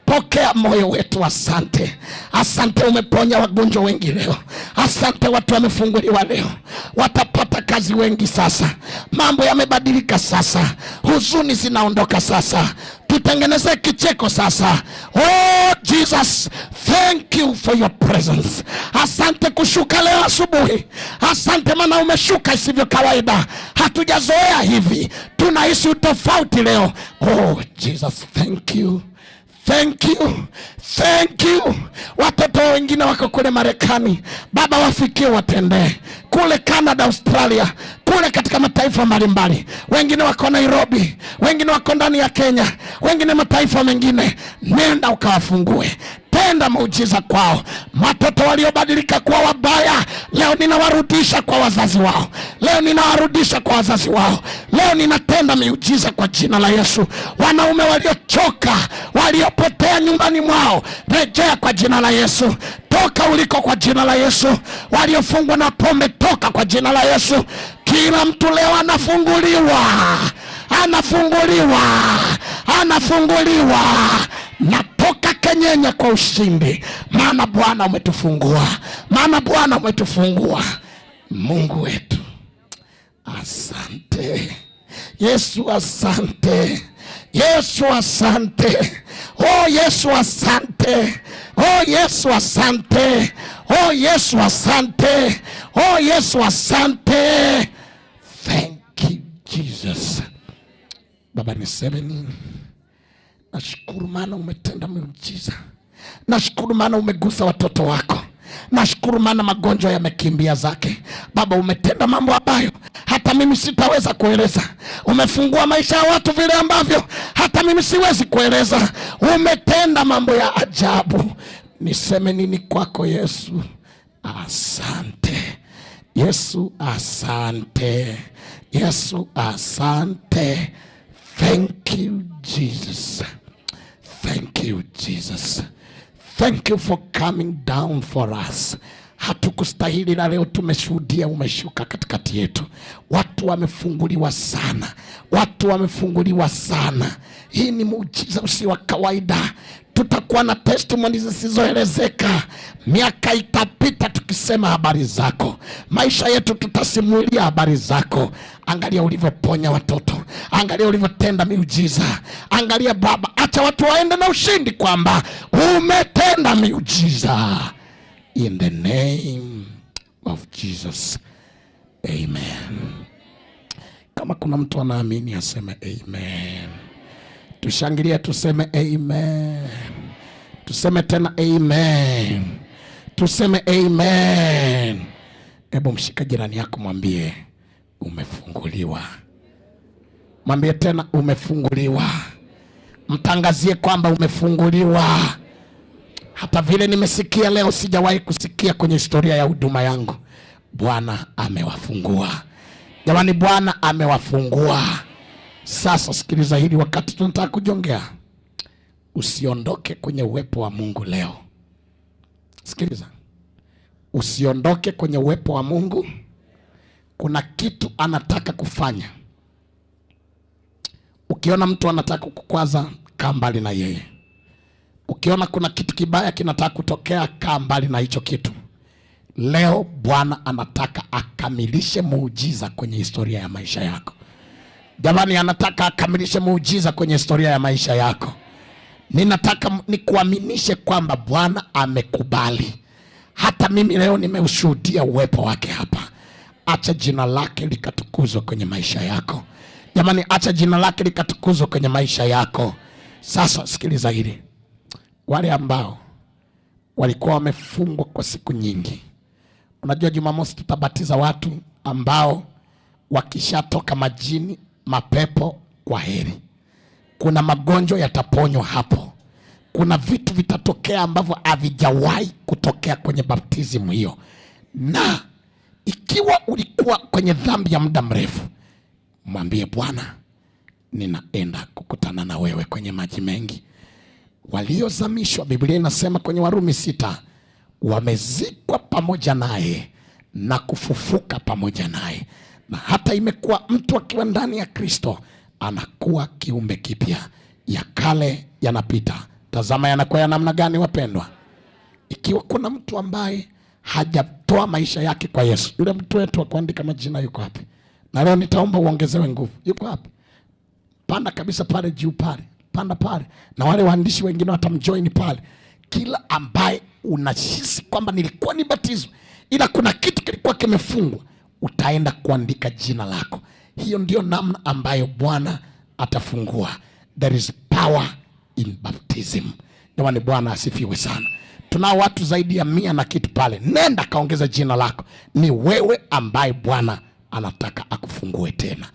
A: Pokea moyo wetu, asante. Asante, umeponya wagonjwa wengi leo. Asante, watu wamefunguliwa leo, watapata kazi wengi sasa. Mambo yamebadilika sasa, huzuni zinaondoka sasa, tutengeneze kicheko sasa. Oh Jesus, thank you for your presence. Asante kushuka leo asubuhi, asante maana umeshuka isivyo kawaida. Hatujazoea hivi, tunahisi utofauti leo. Oh Jesus, thank you. Thank you. Thank you. Watoto wengine wako kule Marekani, Baba wafikie, watendee kule Canada, Australia, kule katika mataifa mbalimbali. Wengine wako Nairobi, wengine wako ndani ya Kenya, wengine mataifa mengine. Nenda ukawafungue, tenda muujiza kwao. Watoto waliobadilika kuwa wabaya, leo ninawarudisha kwa wazazi wao, leo ninawarudisha kwa wazazi wao, leo ninatenda miujiza kwa jina la Yesu. Wanaume waliochoka, waliopotea nyumbani mwao, rejea kwa jina la Yesu. Toka uliko kwa jina la Yesu. Waliofungwa na pombe, toka kwa jina la Yesu. Kila mtu leo anafunguliwa, anafunguliwa, anafunguliwa. Natoka Kenyenya kwa ushindi, maana Bwana umetufungua, maana Bwana umetufungua. Mungu wetu, asante. Yesu, asante. Yesu, asante. Oh Yesu, asante. Oh Yesu, asante. Oh Yesu, asante. Oh Yesu, asante. Thank you Jesus. Baba, niseme nini? Nashukuru maana umetenda miujiza. Nashukuru maana umegusa watoto wako. Nashukuru maana magonjwa yamekimbia zake. Baba, umetenda mambo ambayo hata mimi sitaweza kueleza. Umefungua maisha ya watu vile ambavyo hata mimi siwezi kueleza. Umetenda mambo ya ajabu. Niseme nini kwako Yesu? Asante Yesu, asante Yesu, asante. Thank you Jesus. Thank you Jesus. Thank you for coming down for us. Hatukustahili na leo tumeshuhudia umeshuka katikati yetu. Watu wamefunguliwa sana, watu wamefunguliwa sana. Hii ni muujiza usio wa kawaida. Tutakuwa na testimony zisizoelezeka. Miaka itapita tukisema habari zako, maisha yetu tutasimulia habari zako. Angalia ulivyoponya watoto, angalia ulivyotenda miujiza, angalia Baba, acha watu waende na ushindi kwamba umetenda miujiza. In the name of Jesus, amen. Kama kuna mtu anaamini aseme amen. Tushangilie, tuseme amen. Tuseme tena amen. Tuseme amen. Hebu mshika jirani yako, mwambie umefunguliwa. Mwambie tena umefunguliwa. Mtangazie kwamba umefunguliwa. Hata vile nimesikia leo, sijawahi kusikia kwenye historia ya huduma yangu. Bwana amewafungua jamani, Bwana amewafungua. Sasa sikiliza hili, wakati tunataka kujongea, usiondoke kwenye uwepo wa Mungu leo. Sikiliza, usiondoke kwenye uwepo wa Mungu. Kuna kitu anataka kufanya. Ukiona mtu anataka kukukwaza, kaa mbali na yeye. Ukiona kuna kitu kibaya kinataka kutokea, kaa mbali na hicho kitu. Leo Bwana anataka akamilishe muujiza kwenye historia ya maisha yako. Jamani, anataka akamilishe muujiza kwenye historia ya maisha yako. Ninataka nikuaminishe kwamba Bwana amekubali. Hata mimi leo nimeushuhudia uwepo wake hapa. Acha jina lake likatukuzwe kwenye maisha yako. Jamani, acha jina lake likatukuzwe kwenye maisha yako. Sasa sikiliza hili, wale ambao Walikuwa wamefungwa kwa siku nyingi. Unajua Jumamosi tutabatiza watu ambao wakishatoka majini, mapepo kwa heri. Kuna magonjwa yataponywa hapo. Kuna vitu vitatokea ambavyo havijawahi kutokea kwenye baptism hiyo. Na ikiwa ulikuwa kwenye dhambi ya muda mrefu, mwambie Bwana, ninaenda kukutana na wewe kwenye maji mengi. Waliozamishwa, Biblia inasema kwenye Warumi 6, wamezikwa pamoja naye na kufufuka pamoja naye. Na hata imekuwa mtu akiwa ndani ya Kristo anakuwa kiumbe kipya, ya kale yanapita, tazama yanakuwa ya namna gani, wapendwa. Ikiwa kuna mtu ambaye hajatoa maisha yake kwa Yesu, yule mtu wetu wa kuandika majina yuko wapi? Na leo nitaomba uongezewe nguvu. Yuko wapi? Panda kabisa pale juu pale, panda pale, na wale waandishi wengine watamjoin pale. Kila ambaye unahisi kwamba nilikuwa nibatizwe ila kuna kitu kilikuwa kimefungwa, utaenda kuandika jina lako. Hiyo ndio namna ambayo Bwana atafungua. There is power in baptism. Jamani, Bwana asifiwe sana. Tunao watu zaidi ya 100 na kitu pale. Nenda kaongeza jina lako. Ni wewe ambaye Bwana anataka akufungue tena,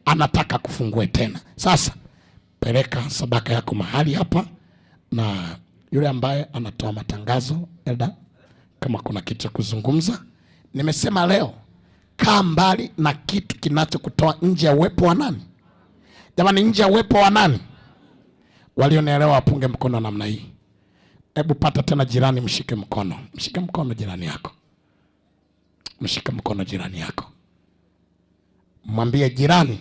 A: anataka akufungue tena. Sasa peleka sadaka yako mahali hapa, na yule ambaye anatoa matangazo, Elda, kama kuna kitu cha kuzungumza. Nimesema leo, kaa mbali na kitu kinachokutoa nje ya uwepo wa nani? Jamani, nje ya uwepo wa nani? Walionielewa wapunge mkono namna hii. Hebu pata tena jirani, mshike mkono. Mshike mkono jirani yako. Mshike mkono jirani yako. Mwambie jirani,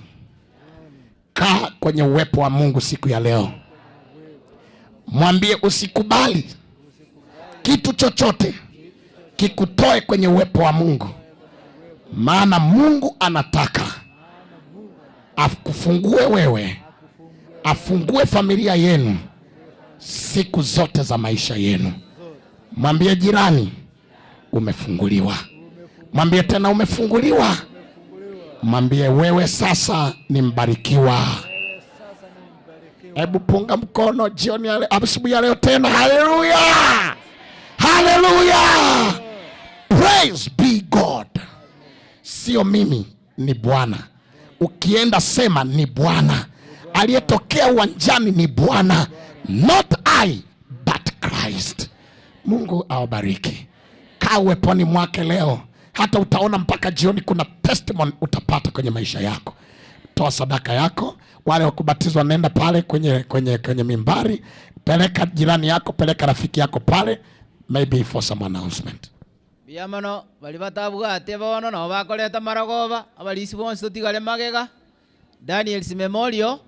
A: kaa kwenye uwepo wa Mungu siku ya leo. Mwambie usikubali kitu chochote kikutoe kwenye uwepo wa Mungu. Maana Mungu anataka akufungue wewe, afungue familia yenu siku zote za maisha yenu. Mwambie jirani, umefunguliwa. Mwambie tena, umefunguliwa. Mwambie wewe sasa ni mbarikiwa. Hebu punga mkono jioni ya leo, asubuhi ya leo tena. Haleluya, haleluya, praise be God. Sio mimi, ni Bwana. Ukienda sema ni Bwana. Aliyetokea uwanjani ni Bwana, not I but Christ. Mungu awabariki. Kaa uweponi mwake leo, hata utaona mpaka jioni kuna testimony utapata kwenye maisha yako. Toa sadaka yako. Wale wa kubatizwa, nenda pale kwenye mimbari, peleka jirani yako, peleka rafiki yako pale, maybe for some announcement.
C: Biamano bali batabwate bono nabo bakoreta marogoba abalisi bonsi totigare magega. Daniel's Memorial